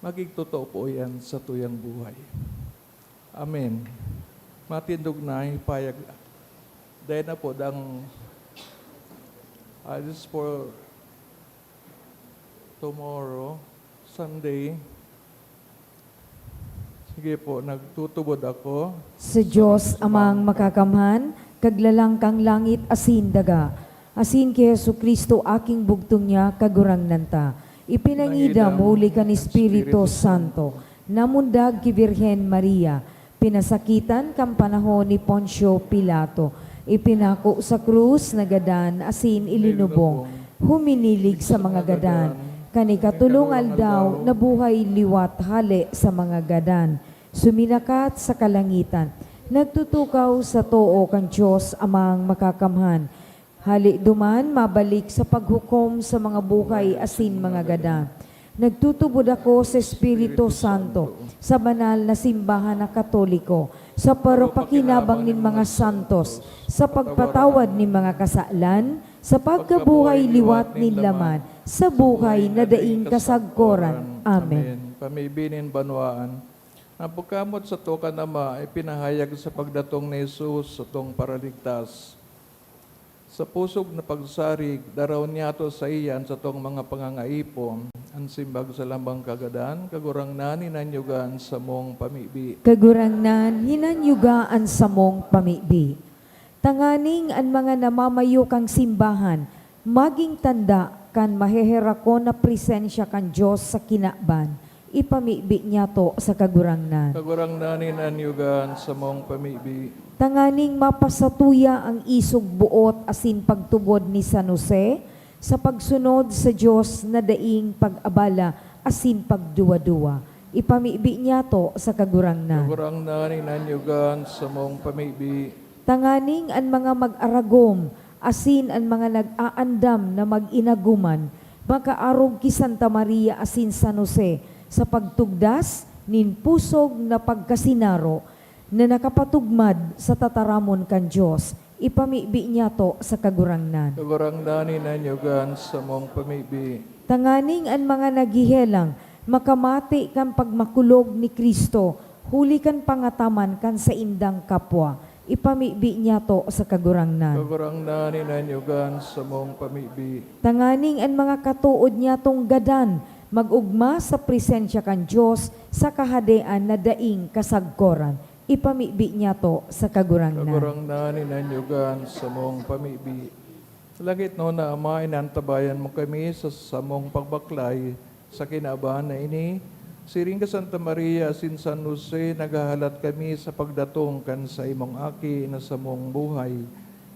magigtotoo po yan sa tuyang buhay. Amen. Matindog na, ipayag. Dahil na po, dang, ah, this for tomorrow, Sunday. Sige po, nagtutubod ako. Sa Diyos Amang Makakamhan, Kaglalangkang langit asin daga, asin ki Jesu-Cristo, aking bugtong niya, Kagurangnan ta. Ipinangidam huli kan Espiritu Santo, namundag ki Birhen Maria, pinasakitan kan panahon ni Poncio Pilato, ipinako sa krus, nagadan asin ilinubong, huminilig sa mga gadan, kan ikatolong aldaw, nabuhay liwat hale sa mga gadan. Suminakat sa kalangitan, nagtutukaw sa too kan Dios Amang Makakamhan. Hale duman, mabalik sa paghukom sa mga buhay asin mga gadan. Nagtutubod ako sa Espiritu Santo, sa banal na simbahan na Katoliko, sa paropakinabang nin mga santos, sa pagpatawad nin mga kasalan, sa pagkabuhay liwat nin laman, sa buhay na daing kasagkoran. Amen. Pamibi nin banwaan. An pagkamoot sato kan Ama ipinahayag sa pagdatong ni Jesus, satong Paraligtas. Sa pusog na pagsarig, daraw niyato saiya an satong mga pangangaipo, an simbag sa lambang kagadan, Kagurangnan, hinanyuga an samong pamibi. Kagurangnan, hinanyuga an samong pamibi. Tanganing an mga namamayo kan simbahan magin tanda kan maheherakon na presensya kan Dios sa kinaban, ipamibi niyato sa Kagurangnan. Kagurangnan, hinanyuga an samong pamibi. Tanganing mapasatuya an isog boot asin pagtubod ni San Jose sa pagsunod sa Dios na daing pag-abala asin pagduwa-duwa, ipamibi niyato sa Kagurangnan. Kagurangnan, hinanyuga an samong pamibi. Tanganing an mga mag-aragom asin an mga nag-aandam na mag-inagoman makaarog ki Santa Maria asin San Jose sa pagtugdas nin pusog na pagkasinaro na nakapatugmad sa tataramon kan Dios, ipamibi niyato sa Kagurangnan. Kagurangnan, hinanyuga an samong pamibi. Tanganing an mga naghehelang Makamate kan pagmakulog ni Cristo huli kan pangataman kan saindang kapwa. Ipamibi niyato sa Kagurangnan. Kagurangnan, inanyogan samong pamibi. Tanganing an mga katood niyatong gadan mag-ogma sa presensya kan Dios sa Kahadean na daing kasagkoran. Ipamibi niyato sa Kagurangnan. Kagurangnan, inanyogan samong pamibi. Langitnon na Ama, inantabayan mo kami sa samong pagbaklay sa kinaban na ini. Siring ka, Santa Maria asin San Jose, naghahalat kami sa pagdatong kan saimong Aki na samong buhay.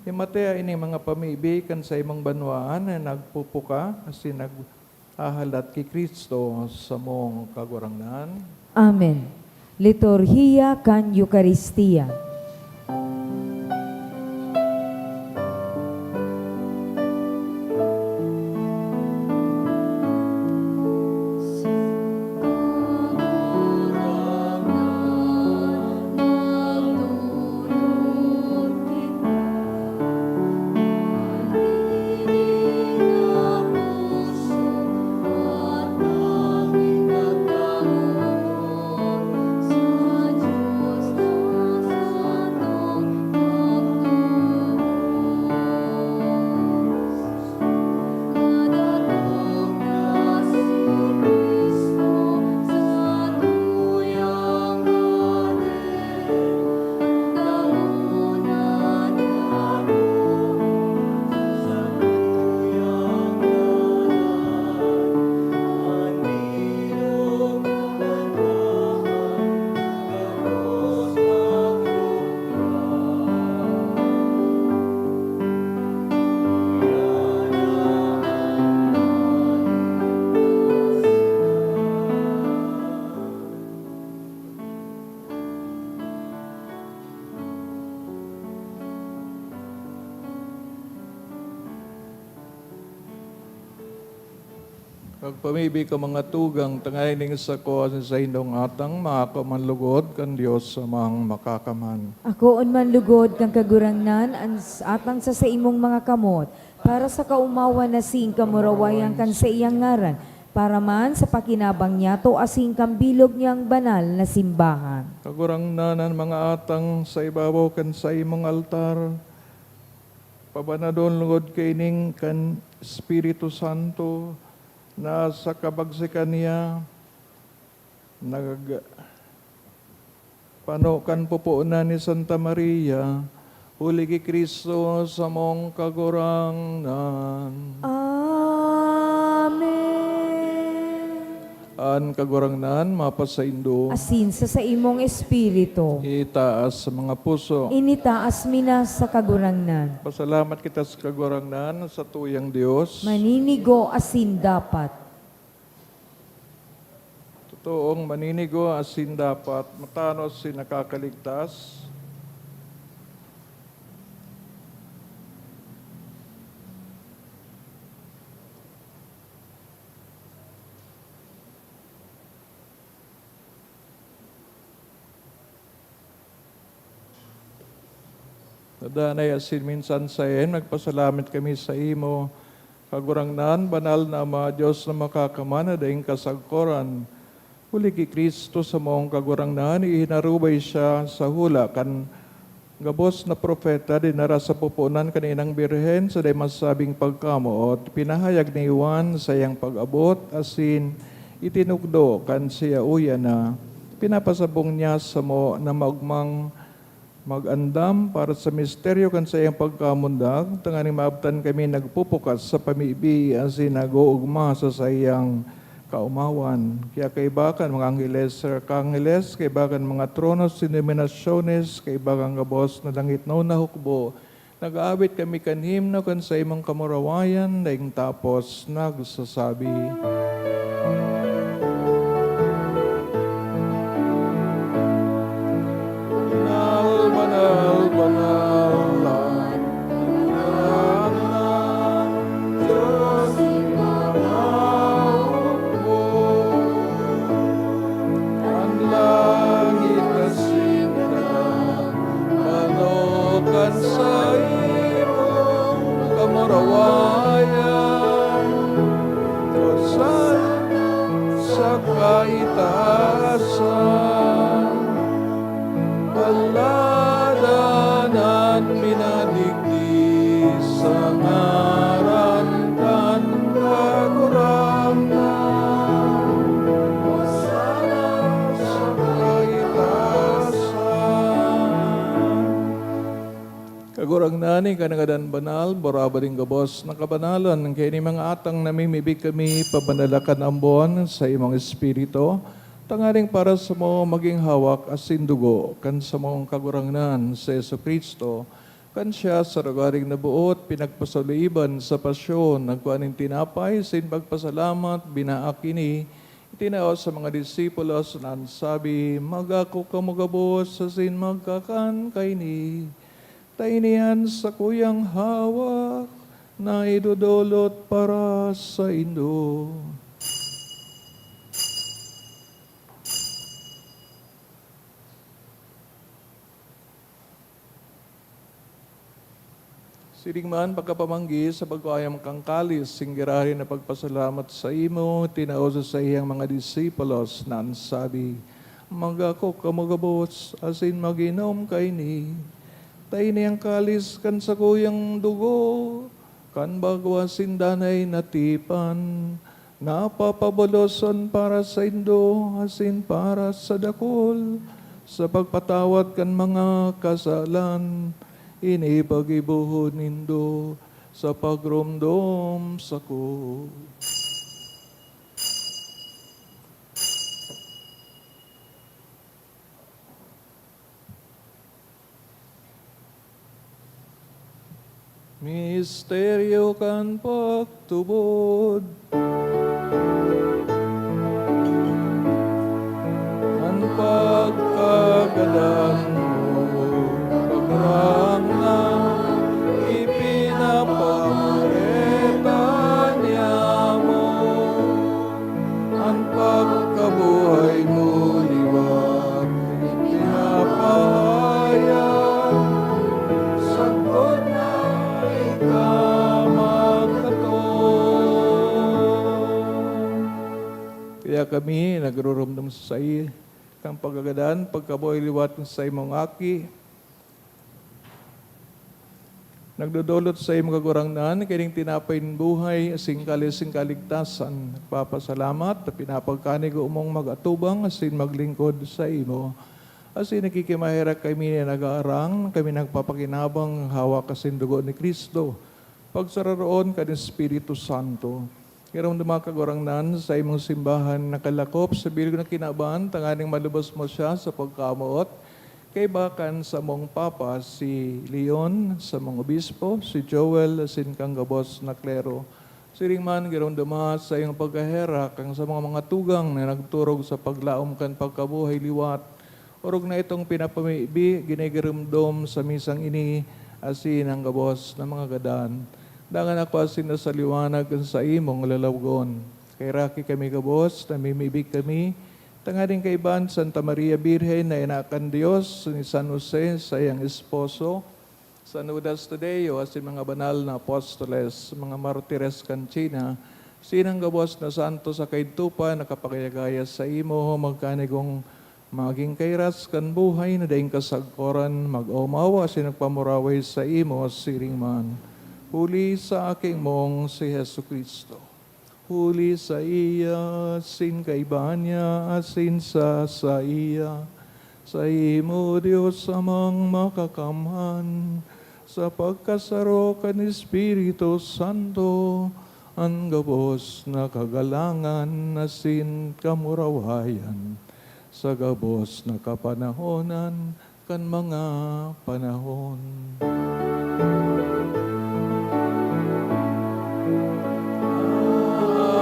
Himatea ini mga pamibi kan saimong banwaan na nagpupuka asin naghahalat ki Cristo samong Kagurangnan. Amen. Liturhiya kan Eukaristia. Pagpamibi ka, mga tugang, tanganing sako asin saindong atang makakaman lugod kan Dios Amang Makakaman. Akoon man lugod kan Kagurangnan an s-, atang sa saimong mga kamot, para sa kaomawan asin kamurawayan kan saiyang ngaran, para man sa pakinabang niyato asin kan bilog niyang banal na simbahan. Kagurangnan, an mga atang sa ibabaw kan saimong altar, pabanadon lugod kaining kan Espiritu Santo, na sa kabagsekan niya, nagpano kan pupuonan ni Santa Maria, huli ki Cristo samong Kagurangnan. Amen. An Kagurangnan mapasaindo. Asin sa saimong espiritu. Itaas sa mga puso. Initaas mi na sa Kagurangnan. Pasalamat kita sa Kagurangnan, sa tuyang Dios. Maninigo asin dapat. Totoong maninigo asin dapat, matanos si nakakaligtas. Danay asin minsan saen, nagpasalamat kami saimo, Kagurangnan, banal na Ama, Dios na makakaman na daing kasagkoran. Huli ki Cristo samong Kagurangnan, ihinarubay siya sa hula kan gabos na propeta, dinara sa pupuonan kan Inang Birhen sa dai masabing pagkamoot. Pinahayag ni Juan saiyang pag-abot asin itinukdo kan siya uya na. Pinapasabong niya samo na maogmang mag-andam para sa misteryo kan saiyang pagkamundag, tanganing maabtan kami nagpupukas sa pamibi asin nag-oogma sa saiyang kaomawan. Kaya kaiba kan mga angheles, arkangeles, kaiba kan mga tronos, denominasyones, kaiba kan gabos na langitnon na hukbo, nag-aawit kami kan himno kan saimong kamurawayan, daing tapos nagsasabi, "Banal, banal, banal an Dios nin mga hukbo. An langit asin dalan manokan sa imong kamurawayan. Hosanna Ladanan minadigdi sa ngaran kan Kagurangnan, Hosana sa kaitaasan. Kagurangnan, ika na ngadan banal, barabading gabos na kabanalan, kaya ini mga atang namimibi kami, pabanala kan ambon sa imong Espiritu, tanganing para samo magin hawak asin dugo kan samong Kagurangnan, si Jesu-Cristo. Kan siya sa rogaring naboot, pinagpasaliban sa pasyon, nagkua nin tinapay, asin pagpasalamat, binaak ini, itinao sa mga disipulos na an sabi, "Mag-ako kamo gabos asin magkakan kaini. Ta ini an sakuyang hawak na idodolot para saindo." Siring man, pagkapamanggi sa pagkua niya kan kalis, singgirarin na pagpasalamat sa imo, tinao sa saiyang mga disipulos na an sabi, "Mag-ako kamo gabos asin mag-inom kaini. Ta ini an kalis kan sakuyang dugo kan bago asin danay na tipan, na papaboloson para saindo asin para sa dakul, sa pagpatawad kan mga kasalan. Ini paggibohon nindo sa pagromdom sako." Misteryo kan pagtubod. An pagkagadan mo, Kagurangnan, ipinapamoreta niamo. An pagkabuhay mo liwat ipinapahayag, sagkod na ika magkatong. Kaya kami nagruromdom sa sayo kan pagkagadan, pagkabuhay liwat kan saimong Aki, nagdodolot sa imo, Kagurangnan, kaning tinapay nin buhay, asin kalis nin kaligtasan. Nagpapasalamat ta pinapagkanigo mong mag-atubang asin maglingkod sa imo. Asin nakikimaherak kami na nag-aarang, kami nagpapakinabang hawak asin dugo ni Cristo, pagsararoon kan Espiritu Santo. Giromdoma, Kagurangnan, sa imong simbahan nakalakop sa bilog na kinaban, tanganing malubos mo siya sa pagkamoot, kaiba kan samong Papa, si Leon, samong Obispo, si Joel, asin kan gabos na klero. Siring man, giromdoma sa iyong pagkaherak kan samong mga tugang na nagturog sa paglaom kan pagkabuhay liwat, orog na itong pinapamibi, ginigiromdom sa misang ini, asin an gabos na mga gadan. Dangan ako asin na sa liwanag kan saimong lalawgon. Kaheraki kami gabos, namimibi kami, tanganing kaiba ni Santa Maria Birhen na ina kan Dios, ni San Jose, saiyang esposo, San Judas Tadeo, asin mga banal na apostoles, mga martires kan China, asin an gabos na santo sa kaidtopan, nakapagayagaya sa imo, magkanigong magin kairas kan buhay na daing kasagkoran, mag-omaw asin magpamuraway sa imo siring man, huli sa Aki mong si Jesu-Cristo. Huli saiya, asin kaiba niya, asin sa saiya, sa imo, Dios Amang Makakamhan, sa pagkasaro kan Espiritu Santo, an gabos na kagalangan asin kamurawayan, sa gabos na kapanahonan kan mga panahon.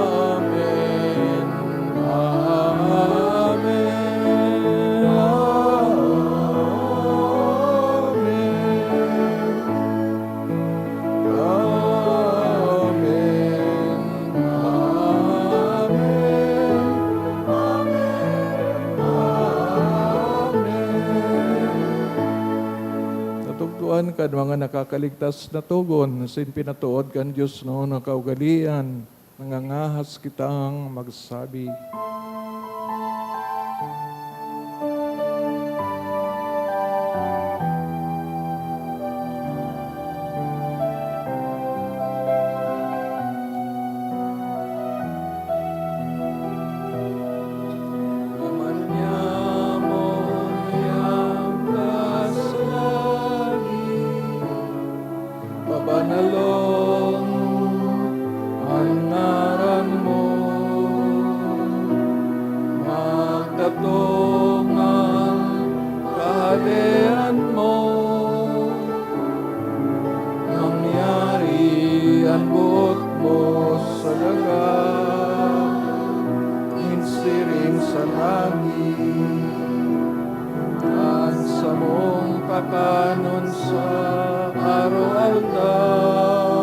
Amen. Amen. Amen. Amen. Amen. Amen. Amen. Natugdoan kan mga nakakaligtas na togon, asin pinatood kan Dios na kaugalean, nangangahas kitang magsabi. mo, nangyari an boot mo sa daga, nin siring sa langit. An samong kakanon sa araw-aldaw,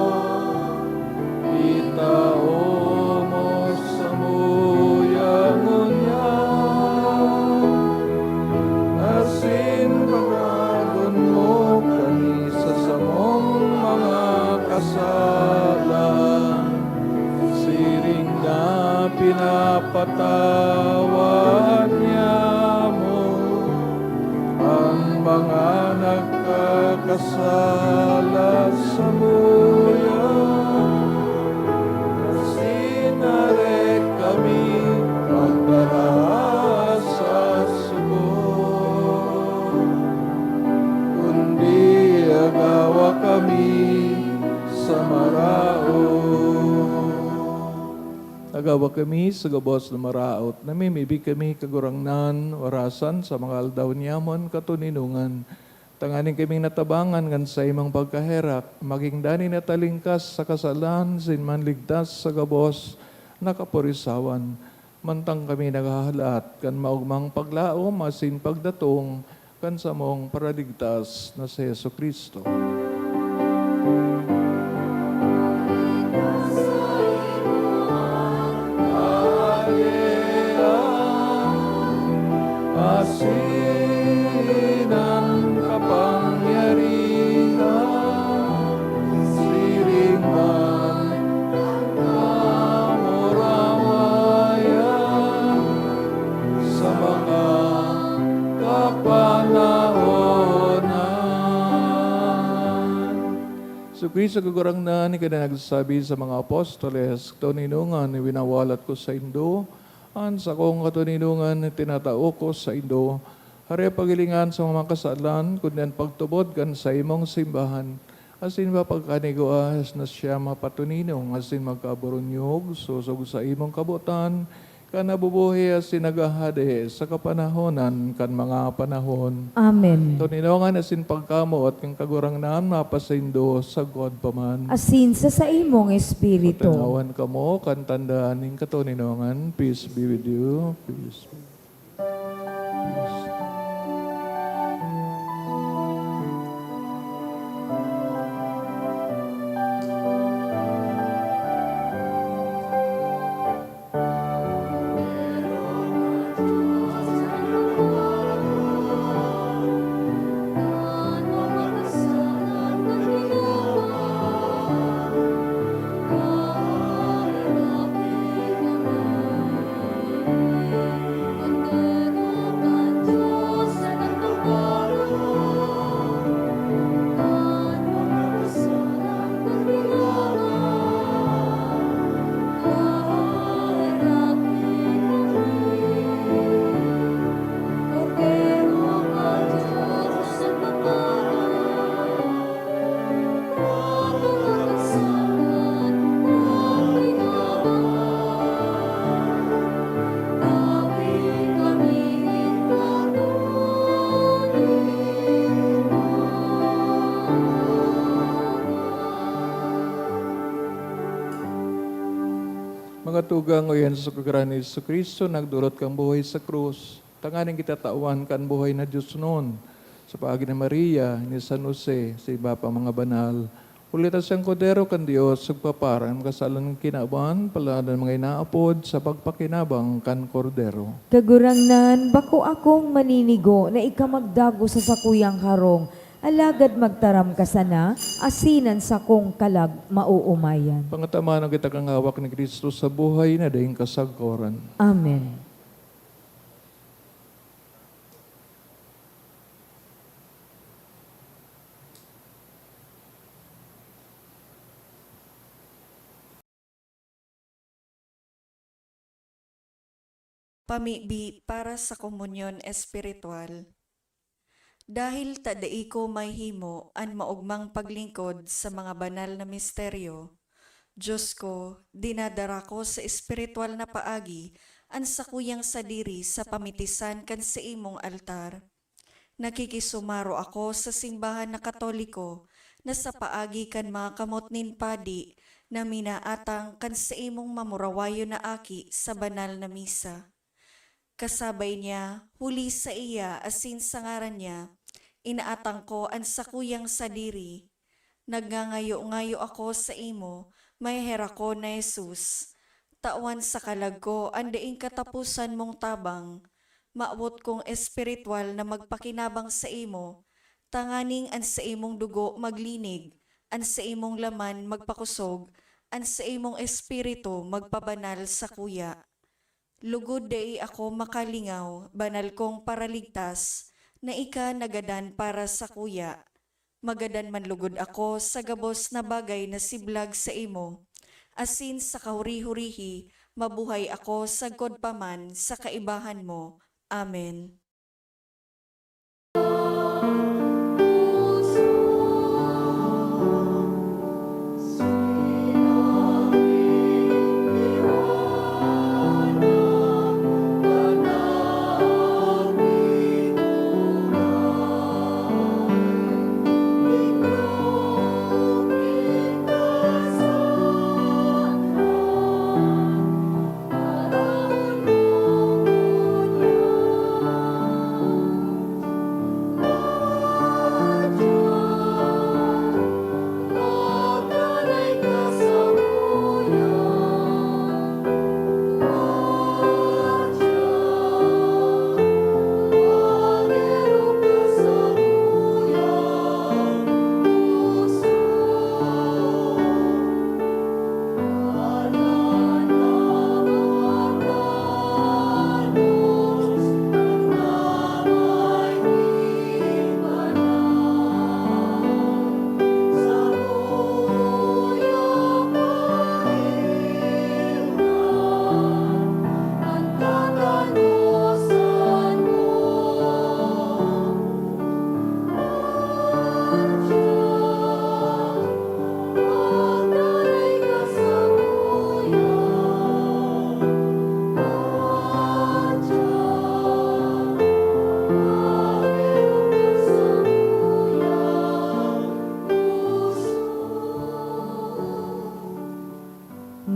itao mo samuya ngunyan, asin paglagon mo kami sa samong mga kasalan, siring na pinapatawad niamo an mga nagkakasala samuya, asin dai kami pagdara sa sugo, kundi agawa kami sa maraot. Agawa kami sa gabos na maraot. Namimibi kami, Kagurangnan, orasan sa mga aldaw niyamon katoninongan. Tanganing kaming natabangan kan saimong pagkaherak, magin dai natalingkas sa kasalan asin manligtas sa gabos na kapurisawan. Mantang kami naghahalat kan maogmang paglaom asin pagdatong kan samong Paraligtas na si Jesu-Cristo. Asin an kapangyarihan, siring man an kamurawayan, sa mga kapanahonan. Jesu-Cristo, Kagurangnan, ika na nagsabi sa mga apostoles, "Katoninongan, winawalat ko saindo, an sakong katoninongan tinatao ko saindo. Dai paghilingan sa mga kasalan, kundi an pagtubod kan saimong simbahan." Asin mapagkanigwa na siya mapatoninong asin magkaburunyog, sosog sa imong kabotan, ka nabubuhay asin naghahade sa kapanahonan kan mga panahon. Amen. Katoninongan asin pagkamoot kan Kagurangnan mapasaindo sagkod pa man. Asin sa saimong espiritu. Tanawan kamo kan tanda nin katoninongan. Peace be with you. Peace. Mga tugang, o yan sa kagurangnan ni Jesu-Cristo, nagdolot kan buhay sa krus, tanganing kita tawan kan buhay na diosnon, sa paagi ni Maria, ni San Jose, sa iba pang mga banal. Huli ta siyang Kordero kan Dios, nagpapara kan kasalan kan kinaban, palalo na mga inaapod sa pagpakinabang kan Kordero. Kagurangnan, bako akong maninigo na ika magdagos sa sakuyang harong, alagad magtaram ka sana, asin an sakong kalag maoomayan. Pangatamanon kita kan hawak ni Cristo sa buhay na daing kasagkoran. Amen. Pamibi para sa komunyon espiritual. Dahil ta dai ko mahihimo an maogmang paglingkod sa mga banal na misteryo, Diyos ko, dinadara ko sa espiritual na paagi an sakuyang sadiri sa pamitisan kan saimong altar. Nakikisumaro ako sa simbahan na Katoliko na sa paagi kan mga kamot nin padi na minaatang kan saimong mamurawayon na aki sa banal na misa. Kasabay niya, huli sa iya asin sa ngaran niya, inaatang ko an sakuyang sadiri. Nagngangayo-ngayo ako saimo, maheherakon na Jesus. Tawan sa kalag ko an daing kataposan mong tabang. Mawot kong espiritual na magpakinabang saimo, tanganing an saimong dugo maglinig, an saimong laman magpakosog, an saimong espiritu magpabanal sakuya. Lugod dai ako makalingaw, banal kong Paraligtas, na ika nagadan para sakuya. Magadan man lugod ako sa gabos na bagay na siblag saimo, asin sa kahuri-hurihi mabuhay ako sagkod pa man sa kaibahan mo. Amen.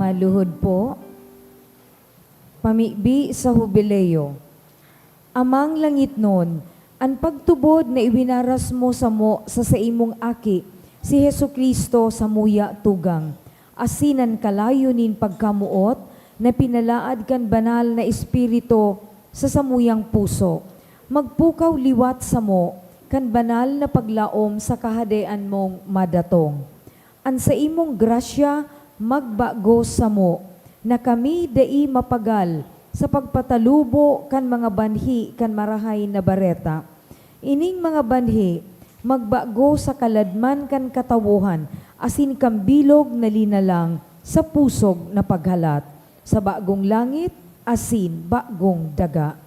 Maluhod po. Pamibi sa Hubileo. Amang langitnon, an pagtubod na iwinaras mo samo sa saimong Aki, si Jesu-Cristo, samuya tugang, asin an kalayo nin pagkamoot na pinalaad kan Banal na Espiritu sa samuyang puso, magpukaw liwat samo kan banal na paglaom sa Kahadean mong madatong. An saimong grasya magbago samo, na kami dai mapagal sa pagpatalubo kan mga banhi kan Marahay na Bareta. Ining mga banhi magbago sa kaladman kan katawohan asin kan bilog na linalang sa pusog na paghalat, sa bagong langit asin bagong daga,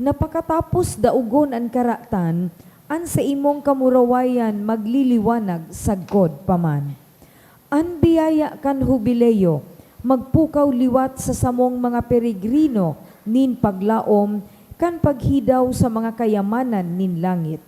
na pakatapos daogon an karatan, an saimong kamurawayan magliliwanag sagkod pa man. An biyaya kan Hubileo magpukaw liwat sa samong mga peregrino nin paglaom kan paghidaw sa mga kayamanan nin langit.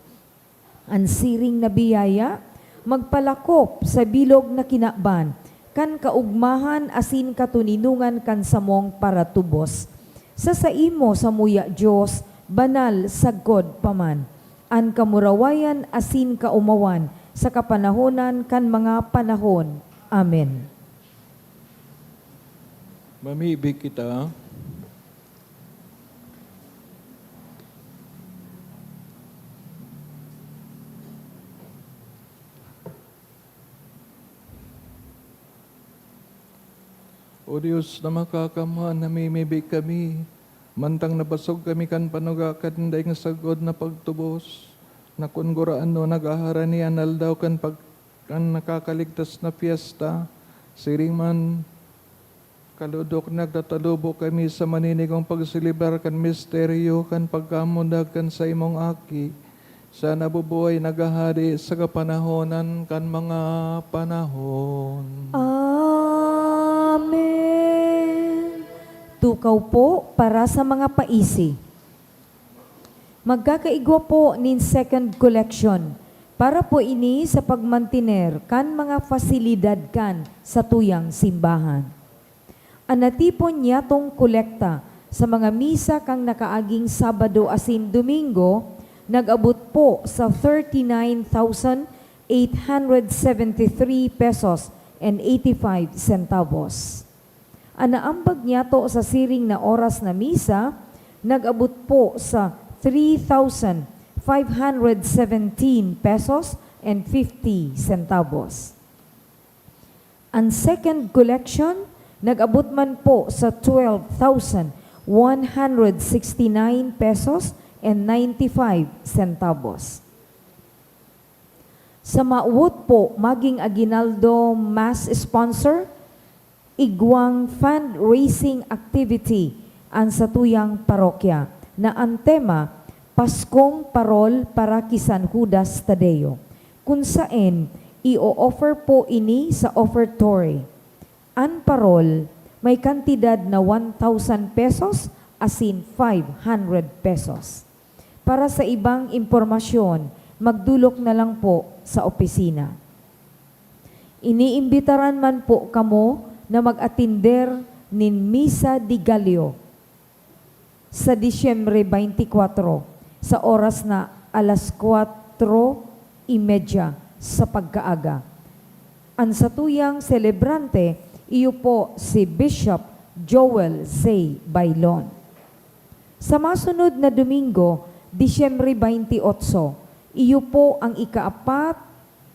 An siring na biyaya magpalakop sa bilog na kinaban kan kaogmahan asin katoninongan kan samong paratubos. Sa saimo, samuya Dios, banal sagkod pa man, an kamurawayan asin kaomawan sa kapanahonan kan mga panahon. Amen. Mamibi kita. O Dios na makakamhan, namimibi kami, mantang nabasog kami kan panuga kan daing sagkod na pagtubos, na kun gurano naghaharani an aldaw kan pag-, kan nakakaligtas na pyesta, siring man, kalodok nagtatalubo kami sa maninigong pagselebrar kan misteryo kan pagkamundag kan saimong Aki, sa nabubuhay naghahade sa kapanahonan kan mga panahon. Amen. Tukaw po para sa mga paisi. Magkakaigwa po nin second collection para po ini sa pagmantiner kan mga pasilidad kan satuyang simbahan. An natipon niyatong kolekta sa mga misa kan nakaaging Sabado asin Domingo nag-abot po sa thirty-nine thousand eight hundred seventy-three pesos and eighty-five centavos. An naambag niyato sa siring na oras na misa nag-abot po sa three thousand five hundred seventeen pesos and fifty centavos. An second collection nag-abot man po sa twelve thousand one hundred sixty-nine pesos and ninety-five centavos. Sa mawot po maging aguinaldo mass sponsor, igwang fundraising activity an satuyang parokya na an tema, Paskong Parol para ki San Judas Tadeo, kun saen i-o-offer po ini sa offertory. An parol may kantidad na one thousand pesos asin five hundred pesos. Para sa ibang impormasyon, magdolok na lang po sa opisina. Iniimbitaran man po kamo na mag-atender nin Misa de Gallo sa Disyembre twenty-four, sa oras na alas kwatro y media sa pagkaaga. An satuyang selebrante, iyo po si Bishop Joel Zay Bailon. Sa masunod na Domingo, Disyembre twenty-eight, iyo po ang ikaapat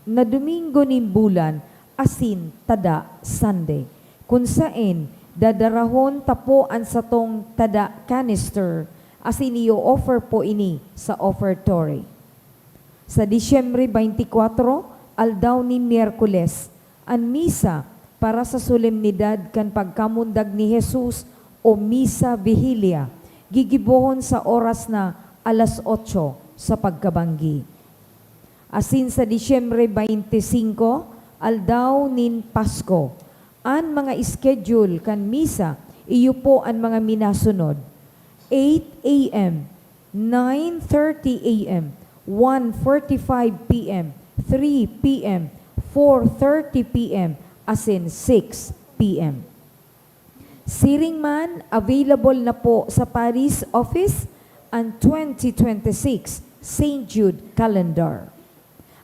na Domingo nin bulan, asin tada Sunday, kun saen dadarahon ta po an satong tada canister, asin i-o-offer po ini sa offertory. Sa Disyembre twenty-four, aldaw nin Miyerkules, an misa para sa solemnidad kan pagkamundag ni Jesus o Misa Vigilia, gigibohon sa oras na alas otso sa pagkabanggi. Asin sa Disyembre twenty-five, aldaw nin Pasko, an mga schedule kan misa, iyo po an mga minasunod: eight A M, nine thirty A M, one forty-five P M, three P M, four thirty P M, asin six P M. Siring man, available na po sa Parish Office an twenty twenty-six Saint Jude Calendar.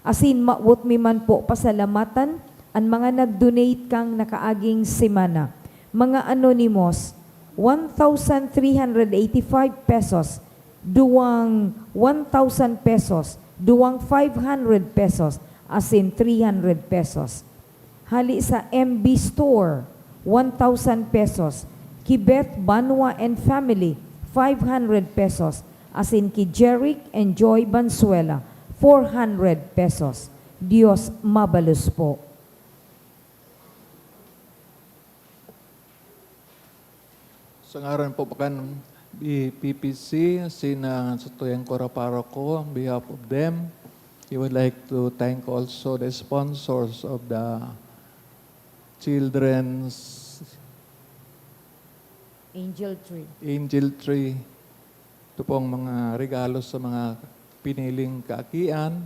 Asin mawot mi man po pasalamatan an mga nag-donate kan nakaaging semana. Mga anonymous, one thousand three hundred eighty-five pesos, duwang one thousand pesos, duwang five hundred pesos, asin three hundred pesos. Hali sa M B Store, one thousand pesos. Ki Beth Banwa and family, five hundred pesos. Asin ki Jeric and Joy Banzuela, four hundred pesos. Dios mabalos po. Sa ngaran po kan B P P C, asin, ah, satuyang koro paroko, on behalf of them, we would like to thank also the sponsors of the Children's Angel Tree. Angel Tree. Ito pong mga regalo sa mga piniling kaakian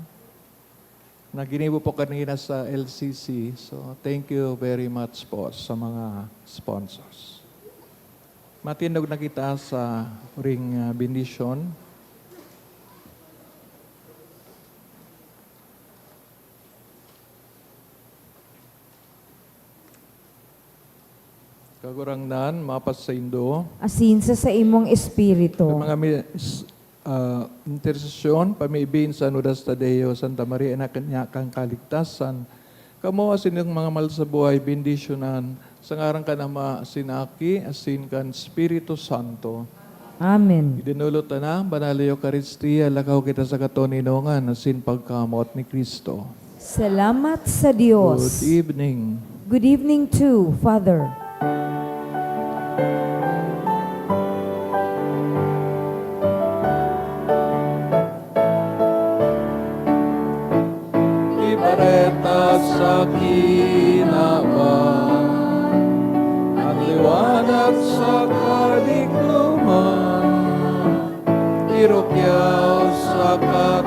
na ginibo po kanina sa L C C. So, thank you very much po sa mga sponsors. Matindog na kita sa huring, ah, bendisyon. Kagurangnan, mapasaindo. Asin sa saimong espiritu. Sa mga mi-, s-, ah, intersesyon, pamibi ni San Judas Tadeo, Santa Maria, Anak niya kan Kaligtasan, kamo asin ang mga mahal sa buhay, bendisyonan, sa ngaran kan Ama, asin Aki, asin kan Espiritu Santo. Amen. Idinulot ta na, Banal na Eukaristia, lakaw kita sa katoninongan asin pagkamoot ni Cristo. Salamat sa Dios. Good evening. Good evening too, Father. Ibareta sa kinaban, at liwanag sa kadikloman. Irukyaw Papa,